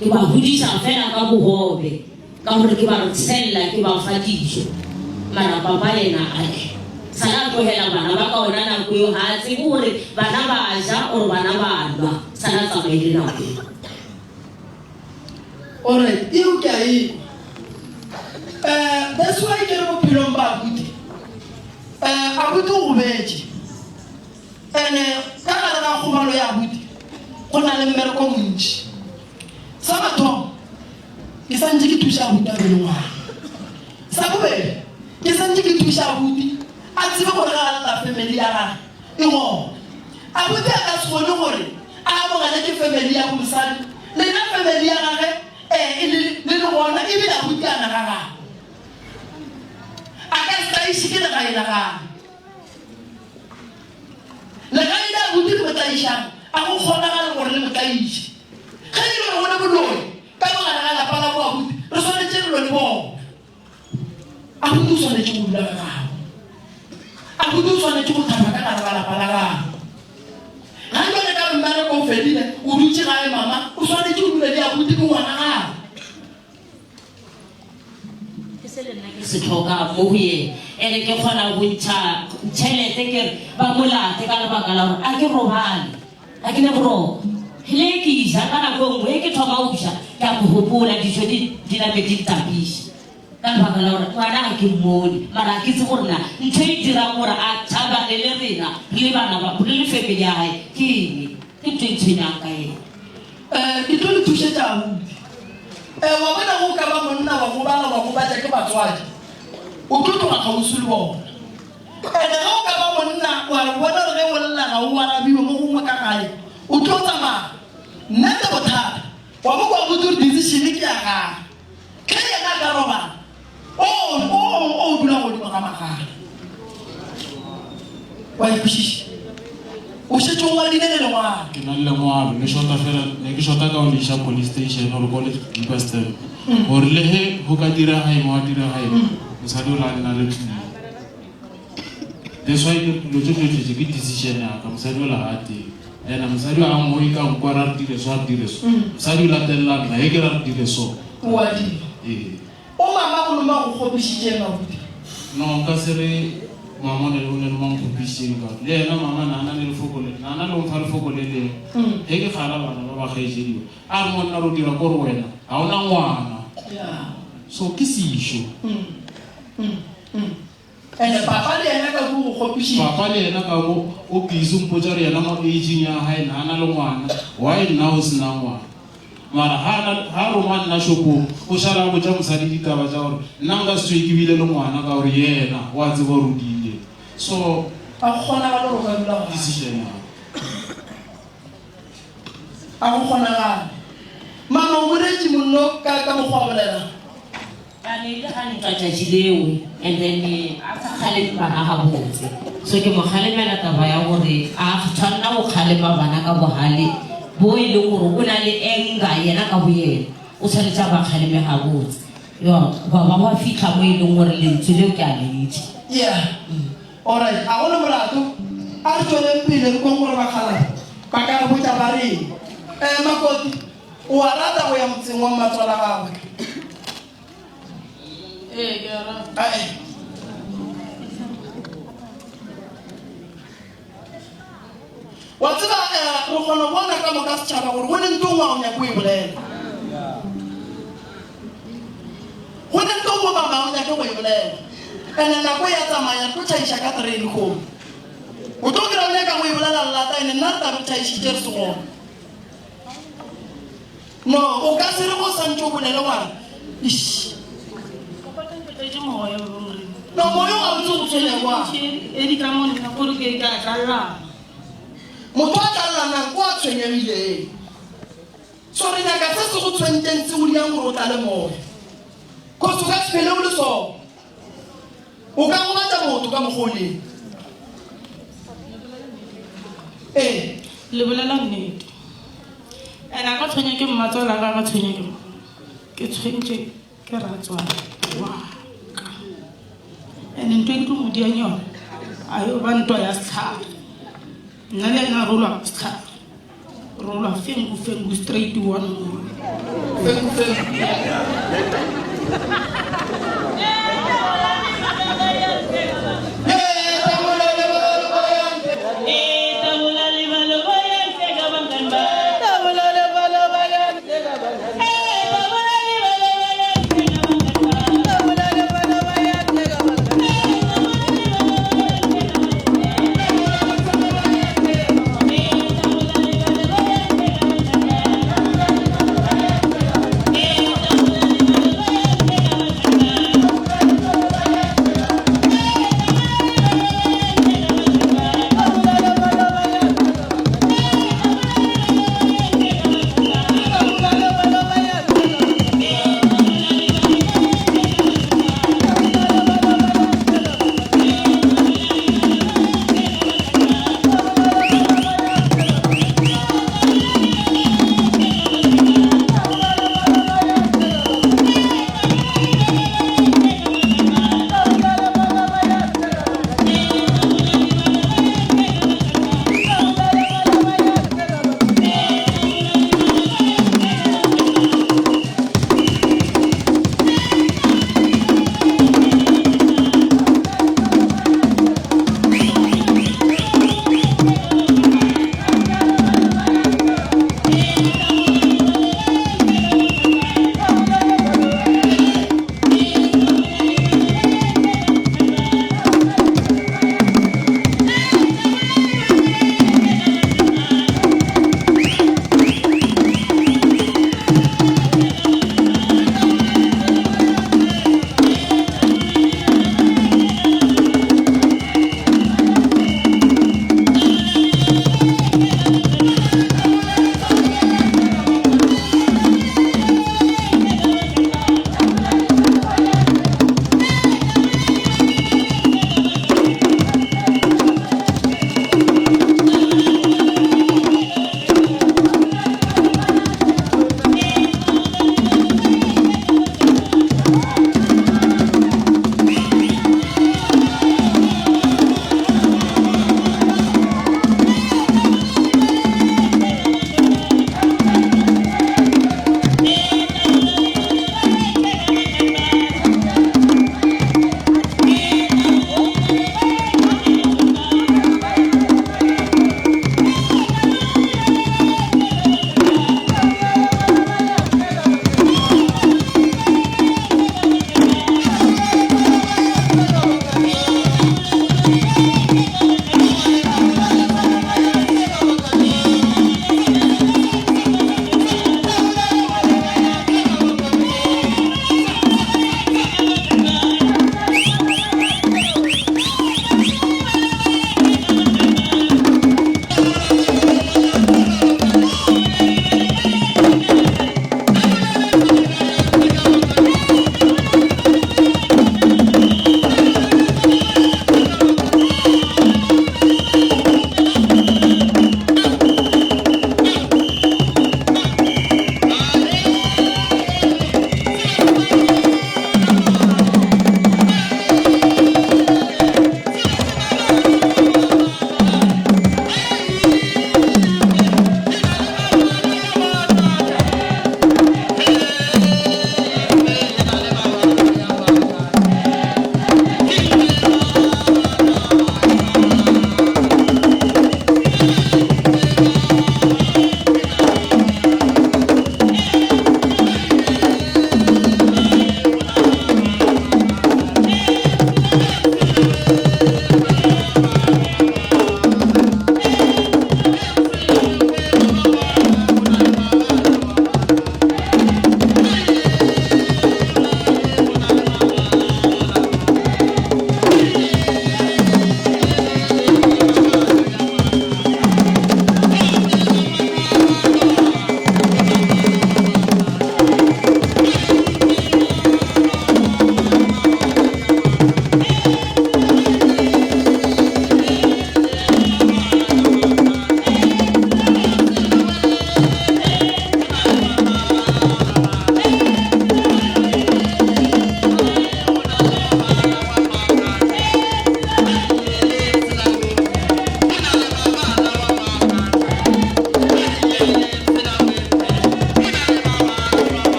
Ke ba godiša fela ka bogobe, ka gore ke ba tshella, ke ba fa dijo. Mara papa yena ae sala a tlogela bana ba ka ona nako eo, ga a tsebe gore bana ba ja or bana ba nwa, sala a tsamaile nako eo. Alright, eo ke a e kwa. Eh, that's why ke re bophelong ba abuti. Eh, abuti o gobetše. Ene ka gare ga kgobalo ya abuti go na le mmereko o montši. Sa mathomo, ke santše ke thuša abuti a be le ngwana. Sa bobedi, ke santše ke thuša abuti a tsebe gore ga a lla family ya gage e gona. Abuti a ka se kgone gore a amogele ke family ya bo mosadi lena family ya gage e le le le gona ebile abuti a na ga gagwe. A ka se tlaiše ke legae la gagwe. Legae le abuti le mo tlaišang a go kgonagale gore le mo tlaiše. Ge e le gore go ne boloi ka mo gare ga lapa la bo abuti re swanetše re lwe le bona. Abuti o swanetše go dula ga gabo. Abuti o swanetše go thaba ka gare ga lapa la gabo. Ga jwale ka re mmereko o fedile, o dutše gae mama, o swanetše o dule le abuti ke ngwana gago. Ke se le nna ke se tlhokang mo go yena. Ene ke kgona go ntšha tšhelete ke re ba mo late ka lebaka la gore a ke robale, ga ke ne boroko. Le ke ja ka nako e nngwe ge ke thoma go ja ke a mo gopola, dijo di di nape di ntapiša. Ka lebaka la gore ngwana ga ke mmone, mara ga ke tsebe gore na ntho e dirang gore a thabane le rena re le bana ba, re le family ya gae ke eng. Ke ntho e ntshwenyang ka yena. Eh, ke tlo le thušetša abuti. Eh, wa bona ge o ka ba monna wa gobala wa gobatša ke batswadi, o tlo tloga kgauswi le bona. Ene ge o ka ba monna wa re bona gore ge o lla ga o arabiwe mo gongwe ka gae, o tlo tsamaya. Nnete bothata, wa mo kwa abuti gore decision ke ya gage. Ge yena a ka robala, o, o, o dula godimo ga magala. Wa e kwešiša? O šetše o ngwadile le lengwalo. Ke na le lengwalo, le shota fela, ne ke shota ka go le iša police station gore ko le bipa stamp. Gore le ge go ka direga eng, gwa direga eng, mosadi o la nna le tlile. That's why ke re dilo tše tšohle tše ke decision ya ka, mosadi ola ga a teng. And mosadi a nngwe ka nkwa ra re dire so, a re dire so. Mosadi o latelela nna, ge ke ra re dire so. O a dira. Ee. O mama go loma go kgopišitšeng abuti? No, nka se re mama o ne o ne le mang kgopišitšeng ka gore le yena mama na na le lefoko le na na le go mfa lefoko le lengwe. Ge ke kgala bana ba ba kgaetšediwa, a re monna re o dira ko re wena ga o na ngwana. Yeah. So ke sešo. And papa le yena ka ko go kgopišitše. Papa le yena ka mo o busy o mpotša gore yena mo aging ya gae na na le ngwana, why nna o sena ngwana? Mara ha na ha roma nna shopong o šala a botša mosadi ditaba tša gore nna nka se tsoge ke bile le ngwana ka gore yena wa tseba gore o diile. So A go kgonagale gore o ka dula gona. Decision ya. A go kgonagale. Mama o boletše monno ka ka mokgwa o bolelang. Ba ne ile ga ntwa tšatši leo and then a sa kgaleme bana gabotse. So ke mo kgalemela taba ya gore a tshwanela go kgalema bana ka bogale bo e leng gore o na le anger yena ka boyena. O tshwanetse a ba kgaleme gabotse. Yo, gwa ba gwa fitlha mo e leng gore lentswe leo ke a le ntšha. Yeah. Alright, a go le molato. A re tšweleng pele re kweng gore bakgalabje ba ka re botša ba reng. Eh, Makoti, O a rata go ya motseng wa mmatswala gagwe? Ee, ke a rata. Ae. Wa tseba, eh, re kgona go bona ka moka setšhaba gore go ne nto nngwe ga o nyake o e bolela. Go ne nto nngwe mama ga o nyake go e bolela. Ene nako ya tsamaya re tlo tšhaiša ka terene kgomo. O tlo kry-a o nyaka go e bolela lelata ene nna re tla be re tšhaišitše re se gona. No, o ka se re go santše o bolele wa re, Eish. Papa ka ke tletše moya, baba Morena. No, moya o gabotse o go tshwenya kwa. E di ka mo nna gore ke ka tlallana. Motho a tlallanang ko a tshwenyegileng. So re nyaka se se go tshwentšeng se go dirang gore o tlale moya. Cause o ka se phele o le so. O ka gobatša motho ka mokgwa o leng. Ee, le bolela nnete. And a ka tshwenya ke mmatswala ka ka tshwenya ke mma. Ke tshwentše ke ratswala wa ka. And ntho e ke tlo mo diang yona a yo ba ntwa ya setlhare. Nna le ena rolwa setlhare. Rolwa fengu fengu straight one one. Fengu fengu.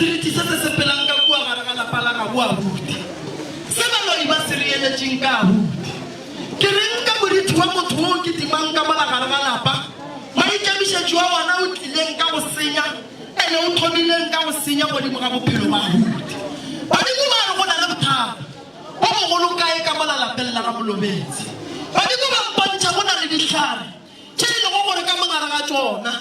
seriti se se sepelang ka kua gare ga lapa la gabo abuti. Se baloi ba se re eletšeng ka abuti. Ke reng ka moriti wa motho wo o kitimang ka mola gare ga lapa, maikemišetšo a wona o tlileng ka go senya, ene o thomileng ka go senya godimo ga bophelo ba abuti. Badimo ba re go na le bothata bo bogolo kae ka mola lapeng la ga Molobetsi. Badimo ba mpontšha go na le dihlare tše e lego gore ka mogare ga tšona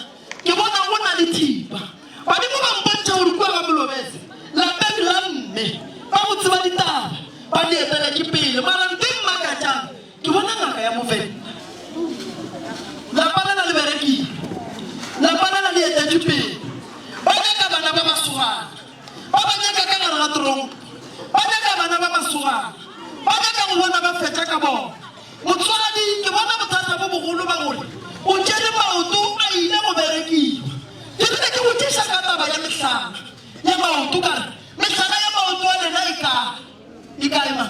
Ke bona go na le thipa. Badimo ba mpontšha gore kua ga Molobese, lapeng la mme, ba go tseba ditaba, ba di eteletše pele. Mara nto e mmakatšang, ke bona ngaka ya Movenda. Lapa lela le berekile. Lapa lela le etetšwe pele. Ba nyaka bana ba masogana. Ba ba nyaka ka gare ga toronko. Ba nyaka bana ba masogana. Ba nyaka go bona ba fetša ka bona. Motswadi, ke bona bothata bo bogolo ba gore o tšere maoto a ile go berekiwa. Ke rile ke botšiša ka taba ya mehlala ya maoto ka re, Mehlala ya maoto a lena e kae? E kae ma?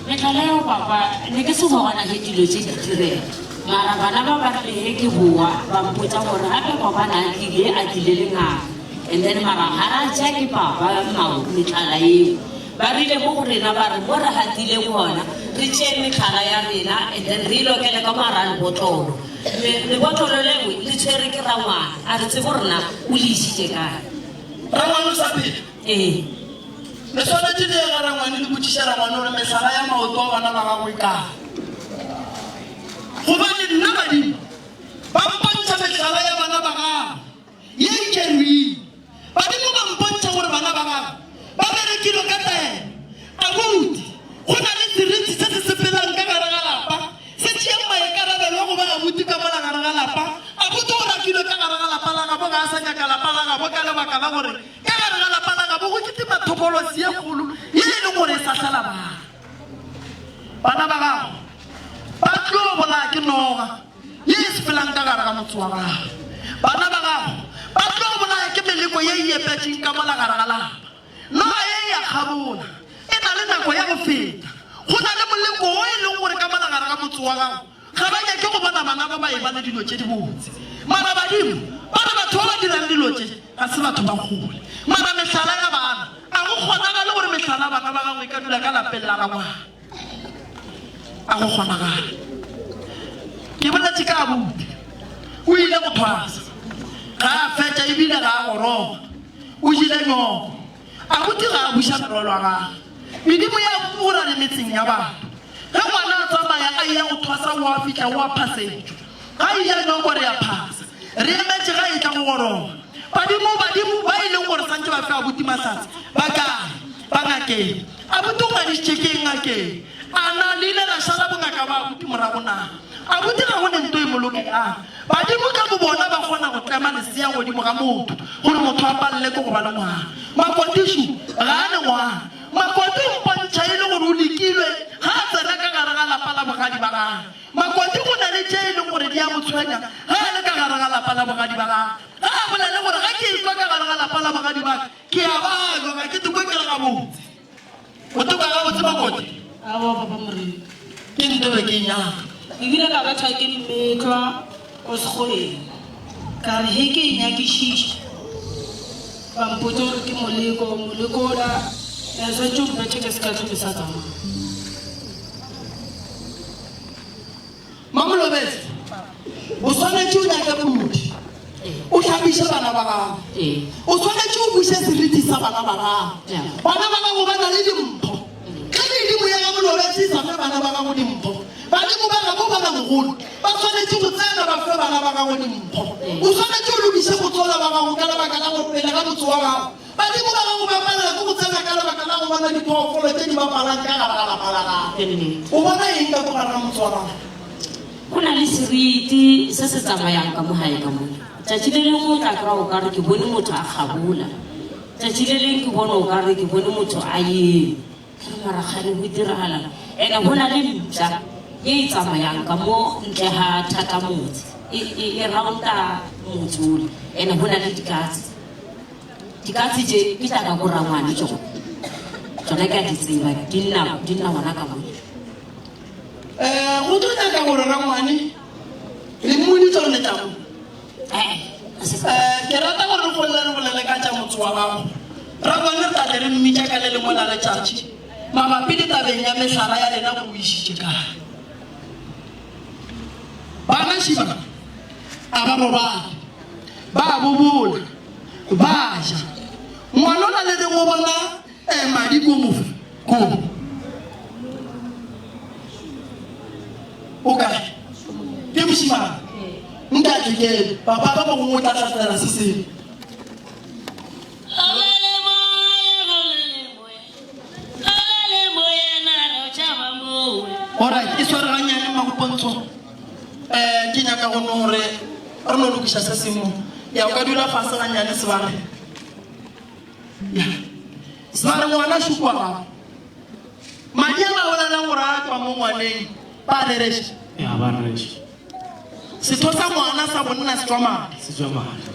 Mehlala ya go papa, ne ke se gona ge dilo tše di direga. Mara bana ba ba rile ge ke boa ba mpotša gore gape papa na a tlile, a tlile le ngaka. And then mara ga ra tšea ke papa mehlala eo. Ba rile mo go rena ba re mo re gatileng gona re tšee mehlala ya rena and then re e lokele ka mo gara lebotlolo. Lebotlolo leo le tshwere ke rangwane, a re tsebe gore na o le išitše kae. Rangwane o sa phela? Ee. Le swanetše le ye ga rangwane le botšiše rangwane gore mehlala ya maoto a bana ba gago e kae. Gobane nna badimo ba mpontšha mehlala ya bana ba gagwe. Ye e tšerweng. Badimo ba mpontšha gore bana ba gagwe ba berekilwe ka taelo. Abuti, go na le seriti se se sepelang ka gare ga lapa, se tšeang maikarabelo a go ba abuti ka mola gare ga lapa. Abuti o rakilwe ka gare ga lapa la gabo, ga a sa nyaka lapa la gabo ka lebaka la gore ka gare ga lapa la gabo go kitima thokolosi ye kgolo ye e leng gore e sahlela bana. Bana ba gago ba tlo bolaya ke noga. ye e sepelang ka gare ga motse wa gago. Bana ba gago ba tlo bolaya ke meleko ye e epetšeng ka mola gare ga lapa. Noga ye e a kgabola, e na le nako ya go feta. Go na le moleko wo e leng gore ka mola gare ga motse wa gago ga ba nyake go bona bana ba ba eba le dilo tše dibotse. Mara badimo ba re batho ba ba dirang dilo tše ga se batho ba kgole. Mara mehlala ya bana, a go kgonagale gore mehlala ya bana ba gago e ka dula ka lapeng la rangwana. A go kgonagale. Ke boletše ka abuti. O ile go thwasa. Ga a fetša ebile ga a goroga. O jele nyoko. Abuti ga a buša merwalo ya gagwe. Medimo ya bura le metseng ya batho. Ge ngwana a tsamaya a eya go thwasa o a fihla o a phasetšwa. Ga e ja nyoko re a phasa. Re emetše ga e tla go goroga. Badimo, badimo ba e leng gore santše ba fe abuti mahlatse ba kae? Ba ngakeng. Abuti o ngwadišitše ke eng ngakeng? A na le ile la šala bongaka ba abuti morago na? Abuti ga go ne nto e mo lokelang. Badimo ka bobona ba kgona go tlema lesea godimo ga motho gore motho a palele ke go ba le ngwana. Makotišu ga a ne ngwana. Makoti o mpontšha e le gore o lekilwe ga a tsena ka gare ga lapa la bogadi ba gagwe. Makoti go na le tše e leng gore di a mo tshwenya ge a le ka gare ga lapa la bogadi ba gagwe. Ga a bolele gore ge ke etšwa ka gare ga lapa la bogadi ba ka, Ke a balwa, ga ke tokwe ke le gabotse. O toka gabotse Makoti? Aowa papa Moremi. Ke ntobe ke nyaka. Ebile ka bethwa ke mmetlwa ko sekgweng. Ka re he ke e nyakišiša, ba mpotša gore ke moleko, moleko ola ne swantše o mpethe ke se ka hlwe ke sa tsamaya. Mamolobetsi, o swanetše o nyake pudi, o hlapiše bana ba gago. O swanetše o buše seriti sa bana ba gago. Bana ba gago ba na le dimpho. Ge medimo ya Ramolobetsi e sa fe bana ba gago dimpho, badimo ba gabo ba bamogolo ba swanetše go tsena ba fe bana ba gago dimpho. O swanetše o lokiše botsola ba gago ka lebaka la gore pele ga motse wa gago Badimo ba gago ba palelwa ke go tsena ka lebaka la go bona diphoofolo tše di bapalang ka gare ga lapa la gago. O bona eng ka mo gare ga motse wa gago? Go na le seriti se se tsamayang ka mo gae ka mole. Tšatši le lengwe o tla kry-a o ka re ke bone motho a kgabola. Tšatši le leng ke bone o ka re ke bone motho a eme. Ke re mara kgane go diragalang? Ene go na le mpša ye e tsamayang ka mo ntle ga thata motse, e, e, e rounda motse ole. Ene go na le dikatse. Dikatse tše ke tša ka ko rangwane tšona. Tšona ke a di tseba, di nna, di nna gona ka mole. Um go tlo nyaka gore rangwane le mmoditse gore le tla mo? Ee. Eh, ke rata gore re kgolele re bolele ka tša motse wa gago. Rangwane re tla tle re mmitša ka le lengwe la letšatši mabapi le tabeng ya mehlala ya lena gore o išitše kae. Bana šiba a ba robale, ba bobola, ba ja. Ngwanola le reng o bona eh, madi ko mofe ko o kae ke mošimane nka tle ke papa ka mogongwe o tla hlatsela se sengwe. Alright, e sware gannyane Mmagopontsho. Um ke nyaka go no re re no lokiša se sengwe. Ya o ka dula fase gannyane sebare. Ya. Sebare ngwana šupa gago. Madi a ba bolelang gore a tswa mo ngwaneng ba rereša. Ya ba rereša. Setho sa ngwana sa bonna se tšwa madi. Se tšwa madi.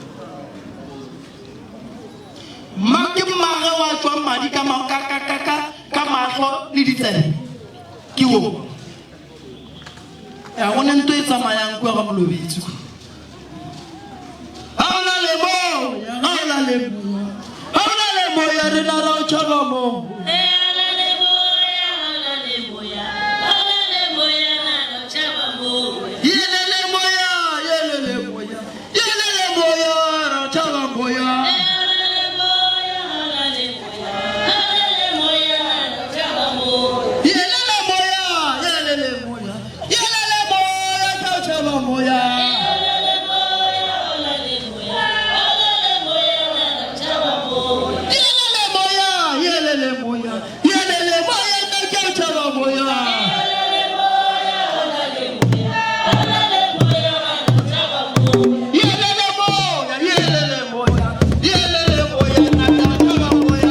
Mma ke mmage wa tšwang madi ka, ka, ka, ka, ka, ka mahlo le ditsebe. Ke wo. Ya go ne nto e tsamayang kua ga molobetsi. Ga o na le moya, ga o na le moya, ga o na le moya, rena ra o tšhaba mo. Yelele moya, yelele moya, yelele moya, ra tšhaba moya. Yelele moya, yelele moya, yelele moya, ra tšhaba moya. Yelele moya, yelele moya, yelele moya, ra tšhaba moya. Yelele moya, yelele moya, yelele moya, ra tšhaba moya. Yelele moya, yelele moya, yelele moya, ra tšhaba moya. Yelele moya, yelele moya, yelele moya, ra tšhaba moya. Yelele moya, yelele moya, yelele moya, ra tšhaba moya.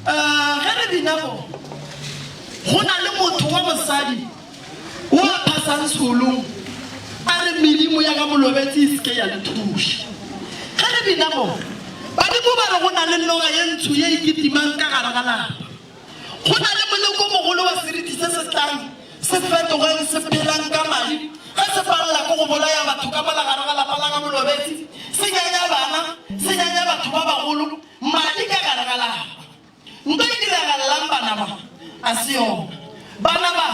Eh, ge re bina mo go na le motho wa mosadi o a phasang seolong a re medimo ya ka molobetsi e seke ya le thuša. Ge re bina mo badimo ba re go na le noga ye ntsho ye e kitimang ka gare ga lapa. Go na le moleko mogolo wa seriti se se tlang se fetogeng se phelang ka madi ge se palela ke go bolaya batho ka mola gare ga lapa la ga molobetsi, se nyanya bana, se nyanya batho ba bagolo, madi ka gare ga lapa. Nto e diragalelang bana ba a se yona. Bana ba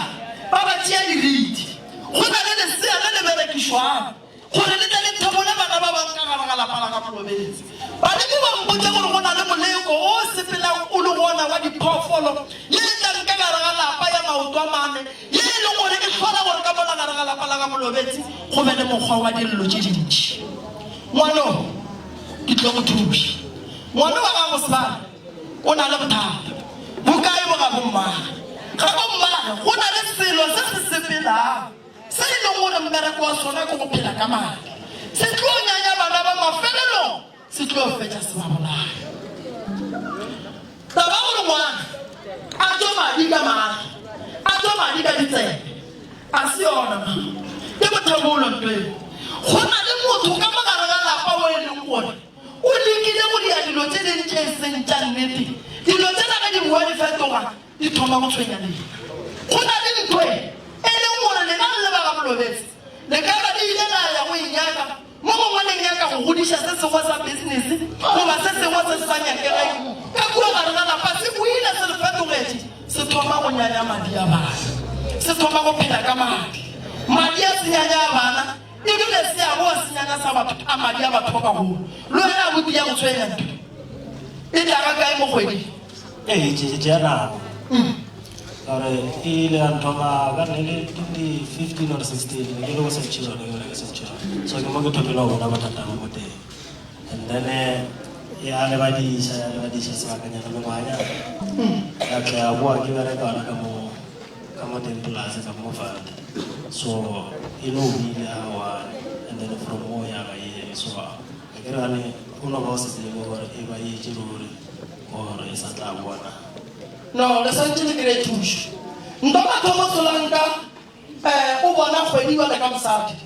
ba ba tšea diriti. Go na le lesea le le berekišwago gore le tle le thebole bana ba bangwe ka gare ga lapa la ga Molobetsi. Badimo ba mpotša gore go na le moleko o sepelang o le gona wa diphoofolo ye e tlang ka gare ga lapa ya maoto a mane ye e leng gore e hlola gore ka mola gare ga lapa la ga Molobetsi go be le mokgwa wa dillo tše dintši. Ngwano ke tlo go thuša. Ngwano wa gago Sebane o na le bothata. Bokae bo ga bommage? Ga bommage go na le selo se se sepelang se e leng gore mmereko wa sona ke go phela ka madi. Se tlo nyanya bana ba mafelelong se tlo fetša se ba bolaya. Taba gore ngwana a tšwe madi ka mahlo, a tšwe madi ka ditsebe, a se yona ma. Ke bothebolo nto eo. Go na le motho ka mo gare ga lapa o e leng gore o lekile go dia dilo tše ding tše e seng tša nnete. Dilo tšela ge di boa di fetoga di thoma go tshwenya lena. Go na le ntho e e leng gore lena le le ba ga Molobetsi le ka ba le ile la ya go e nyaka Mo gongwe le nyaka go godiša se sengwe sa business goba se sengwe se se sa nyakegego ka kua gare ga lapa. Se boile se le fetogetše, se thoma go nyanya madi a bana. Se thoma go phela ka madi. Madi a se nyanya a bana, ebile se a boa se nyanya sa batho, a madi a batho ba bagolo. Le wena abuti ya go tshwenya ntho e tla ga kae mo kgweding? Ee, tše tšea nako ka gore e ile ya nthoma ka ne le 2015 or 16 ne ke le go Centurion ke bereka Centurion so ke mo ke thomile go bona bothata bo mo teng and then eh, ya lebadiša ya lebadiša sebakanyana mengwaganyana ya tla ya boa ke bereka gona ka mo ka mo teng polase ka mo fale so e no buile awa and then from mo ya ba ye so a ke re gane o no ba o se tsebe gore e ba yetše ruri Gore e sa tla boa na? No, le santše le kry thušo. Nto mathomo Solanka eh, o bona kgwedi bjale ka mosadi.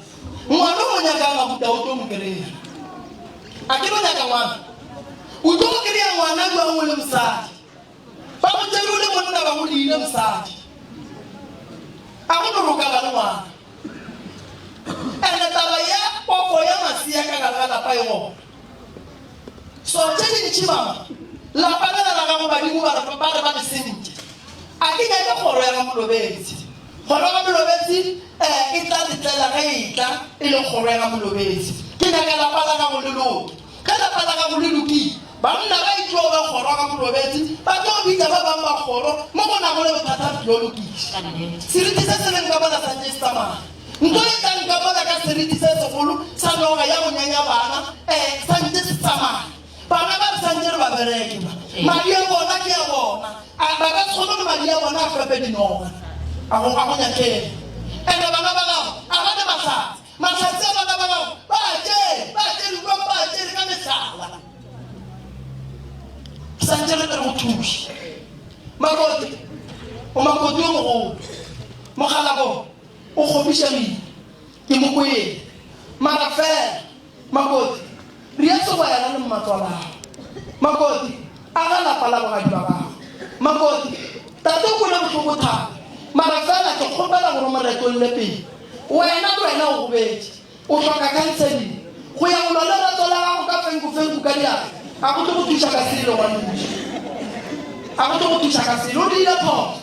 Ngwana o mo nyakang abuta o tlo mo kry-a. A ke no nyaka ngwana? O tlo mo kry-a ngwana jwang o le mosadi? Ba go tšere o le monna ba go diile mosadi. A go no rokala le ngwana. Ene taba ya poko ya masea ka gare ga lapa e gona. So tše dintši mama, lapa lela la gago badimo ba re ba re ba le sentše. A ke nyake kgoro ya ga Molobetsi. Kgoro ya ga Molobetsi eh, e tla le tlela ge e tla e le kgoro ya ga Molobetsi. Ke nyaka lapa la gago le loke. Ge lapa la gago le lokile, banna ba e tlo ba kgoro ya ga Molobetsi ba tlo bitša ba bang ba kgoro mo go nago le bothata re tlo lokiša. Seriti se se leng ka mola santše se tsamaya. Nto e tla nkamana ka seriti se segolo sa noga ya go nyanya bana, ee, sa ntše se tsamaya. Bana ba re sa ntše re ba bereke ba. Madi a bona ke a bona. A ba ka se kgone gore madi a bona a fepe dinoga. A go, a go nyakege. Ene bana ba gago a ba ne mahlatse. Mahlatse a bana ba gago ba a tšere, ba a tšere, utlwa ba a tšere ka mehlala. Sa ntše re tle re go thuše. Makoti, o makoti o mogolo. Mokgalabo. O kgopišegile. Ke mo kwele. Mara fela, Makoti, re ye segwera le mmatswalago. Makoti, aga lapa la bogadi ba gago. Makoti, tate o kwele bohloko thata. Mara fela ke kgopela gore o mo retolle pele. Wena le wena o gobetše. O hloka counseling. Go ya go lwa le rato la gago ka fenkufenku ka diatla ga go tlo go thuša ka selo, ngwanešu. Ga go tlo go thuša ka selo. O dirile phoso.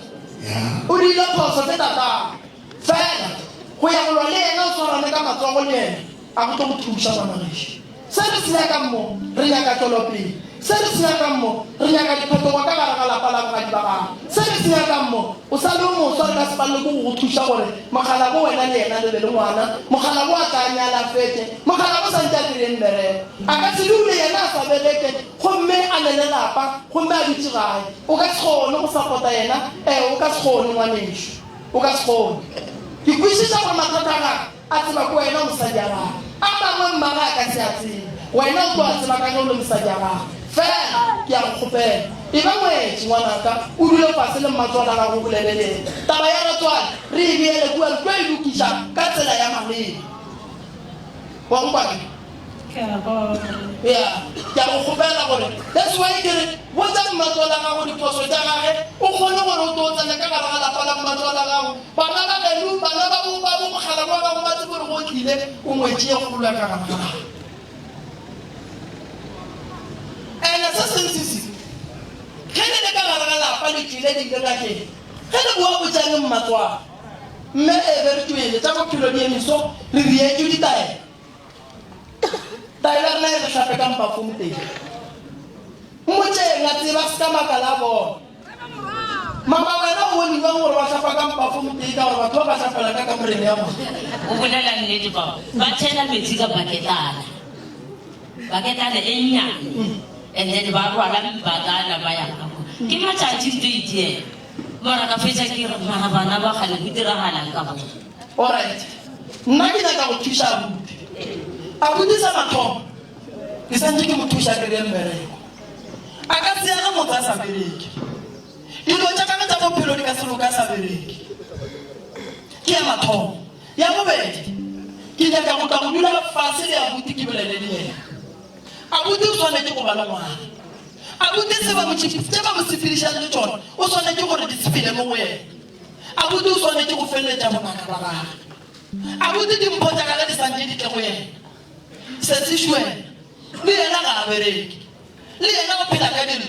O dirile phoso tse tatago. Fela go ya go lwa le yena o swarane ka matsogo le yena ga go tlo go thuša, ngwanagešo. Se re se nyakang mo, re nyaka tšwelopele. Se re se nyakang mo, re nyaka diphetogo ka gare ga lapa la bogadi ba gago. Se re se nyakang mo, o sa le o moswa, re ka se palelwe ke go go thuša gore mokgalabo wena le yena le be le ngwana. Mokgalabo a tla nyala a fetše. Mokgalabo sa ntše a kry-e mmereko. A ka se dule yena a sa bereke gomme a ne le lapa gomme a dutše gae. O ka se kgone go sapota yena. Ee, o ka se kgone, ngwanešu. O ka se kgone. Ke kwešiša gore mathata a gagwe A tseba ke wena mosadi a gagwe. A mangwe mmagwe a ka se a tsebe. Wena o tlo a tseba ka ge o le mosadi a gagwe. Fela ke a go kgopela, eba ngwetši, ngwanaka, o dule fase le mmatswala gago o bolele le yena. Taba ya ratswale re e beele kua, re tlo e lokiša ka tsela ya maleba. Wa nkwa ke? Ke a bona. Ya, ke a go kgopela gore, that's why ke re botša mmatswala gago diphoso tša gage, o kgone gore o tlo tsena ka gare ga lapa la mmatswala gago. Bana ba geno, bana ba bo ba bo mokgalabje wa gago ba tsebe gore go tlile o ngwetši ye kgolo ya ka gare ga lapa. Ene se seng se se, ge le le ka gare ga lapa le tlile le ile ngakeng, ge le boa botšang mmatswala, mme e be re tšwele tša bophelo di eme so, re reetšwe ditaelo. Taelo ya rena e re hlape ka mpafong teng. Mmotšeng a tseba se ka makala a bona. Mama wena o bone bjang gore ba hlapa ka mpafong tee ka gore batho ba ba hlapela ka kamoreng ya bona. O bolela nnete papa. Ba tšhela metsi ka baketana. Baketane e nnyane and then ba rwala mbatana ba ya ka kwa. Ke matšatši nto e diela. Mara ka fetša ke re mara bana ba kgale go diragalang ka bona. Alright. Nna ke nyaka go thuša abuti. Abuti sa mathomo ke santše ke mo thuša ke re mmereko. A ka se age motse a sa bereke. Dilo tša gagwe tša bophelo di ka se loke a sa bereke. Ke ya mathomo. Ya bobedi, ke nyaka go tla go dula fase le abuti ke bolele le yena. Abuti o swanetše go ba le ngwana. Abuti se ba mo tše ba mo sepedišang le tšona o swanetše gore di sepele mo go yena. Abuti o swanetše go feleletša bongaka ba gagwe. Abuti dimpho tša gagwe di santše di tle go yena. Sesi Shuela le yena ga a bereke. Le yena o phela ka dillo.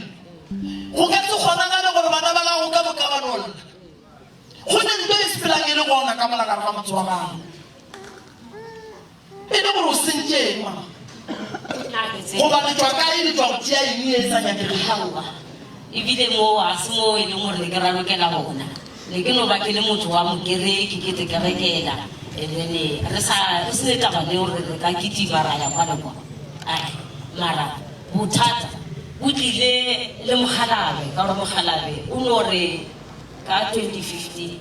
Go ka se kgonagale gore bana ba gago ka moka ba no lla. Go ne nto e sepelang e le gona ka mola gare ga motse wa gago. E le gore o sentše eng mama? Goba le tšwa kae le tšwa go tšea eng ye e sa nyakegego? Aowa, ebile moo ga se moo e leng gore ne ke ralokela gona. Ne ke no ba ke le motho wa mokereki, ke te kerekela, and then re sa re se ne taba le gore re ka kitima ra ya kwa le kwa. Ae, mara bothata bo tlile le mokgalabje, ka gore mokgalabje o no re ka 2015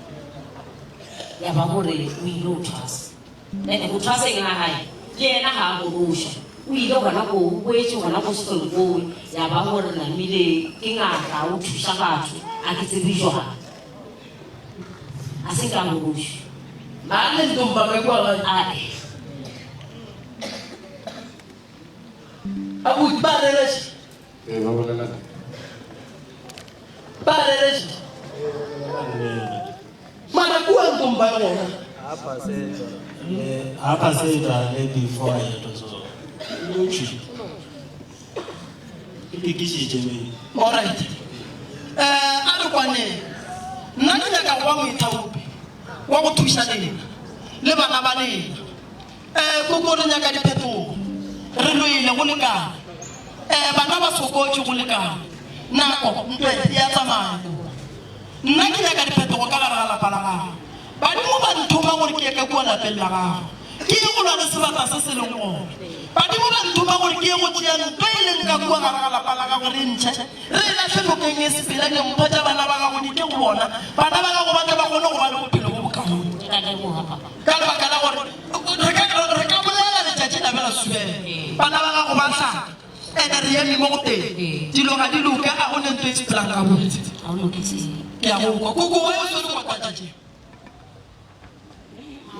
ya ba gore o ile go thwasa. And go thwaseng ga gae le yena ga a goroša, o ile gona koo, o boetše gona ko sekolong koo, ya ba gore namile ke ngaka, o thuša batho, a ke tsebe jwang. A se nka goroša. A le ntomba ka kua gae? Ae. Abuti, ba rereša? Ee, ba bolela nnete. Ba rereša? Mara kua ntomba e gona. Ha phase le before a eto so. Ke pikišitše me. Alright. Eh, a re kwaneng. Nna ke nyaka go ba moithaopi wa go thuša lena le bana ba lena. Eh, koko re nyaka diphetogo. Re lwele go lekana. Eh, bana ba sokotše go lekana. Nako ntwe e a tsamaya. Nna ke nyaka diphetogo ka gare ga lapa la gago. Badimo ba nthoma gore ke ye ka kua lapeng la gago, ke ye go lwa le sebata se se leng gona. Badimo ba nthoma gore ke ye go tšea ntwa e leng ka kua gare ga lapa la gago, re e ntšhe, re e lahle nokeng e sepela, dimpho tša bana ba gago di tle go bona, bana ba gago ba tle ba kgone go ba le bophelo bo bokaone. Ka lebaka la gore re ka, re ka bolela letšatši la be la subela, bana ba gago ba hlaka. Ene re eme mo go teng. Dilo ga di loke, a go ne ntho e sepelang gabotse. Ke a go kwa. Koko, why o swere go kwatša tše?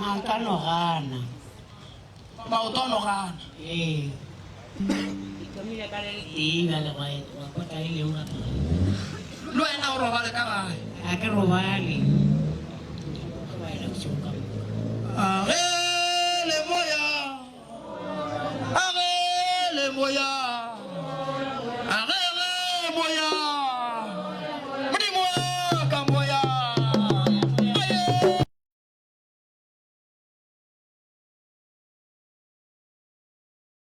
Maoto a no gana. Maoto a no gana. Ee. Ke thomile ka le letee bjale gwa gwa kota le lengwe gape. Le wena o robale ka gae? Ga ke robale. Ke robala bošego ka moka. A ge le moya. A ge le moya.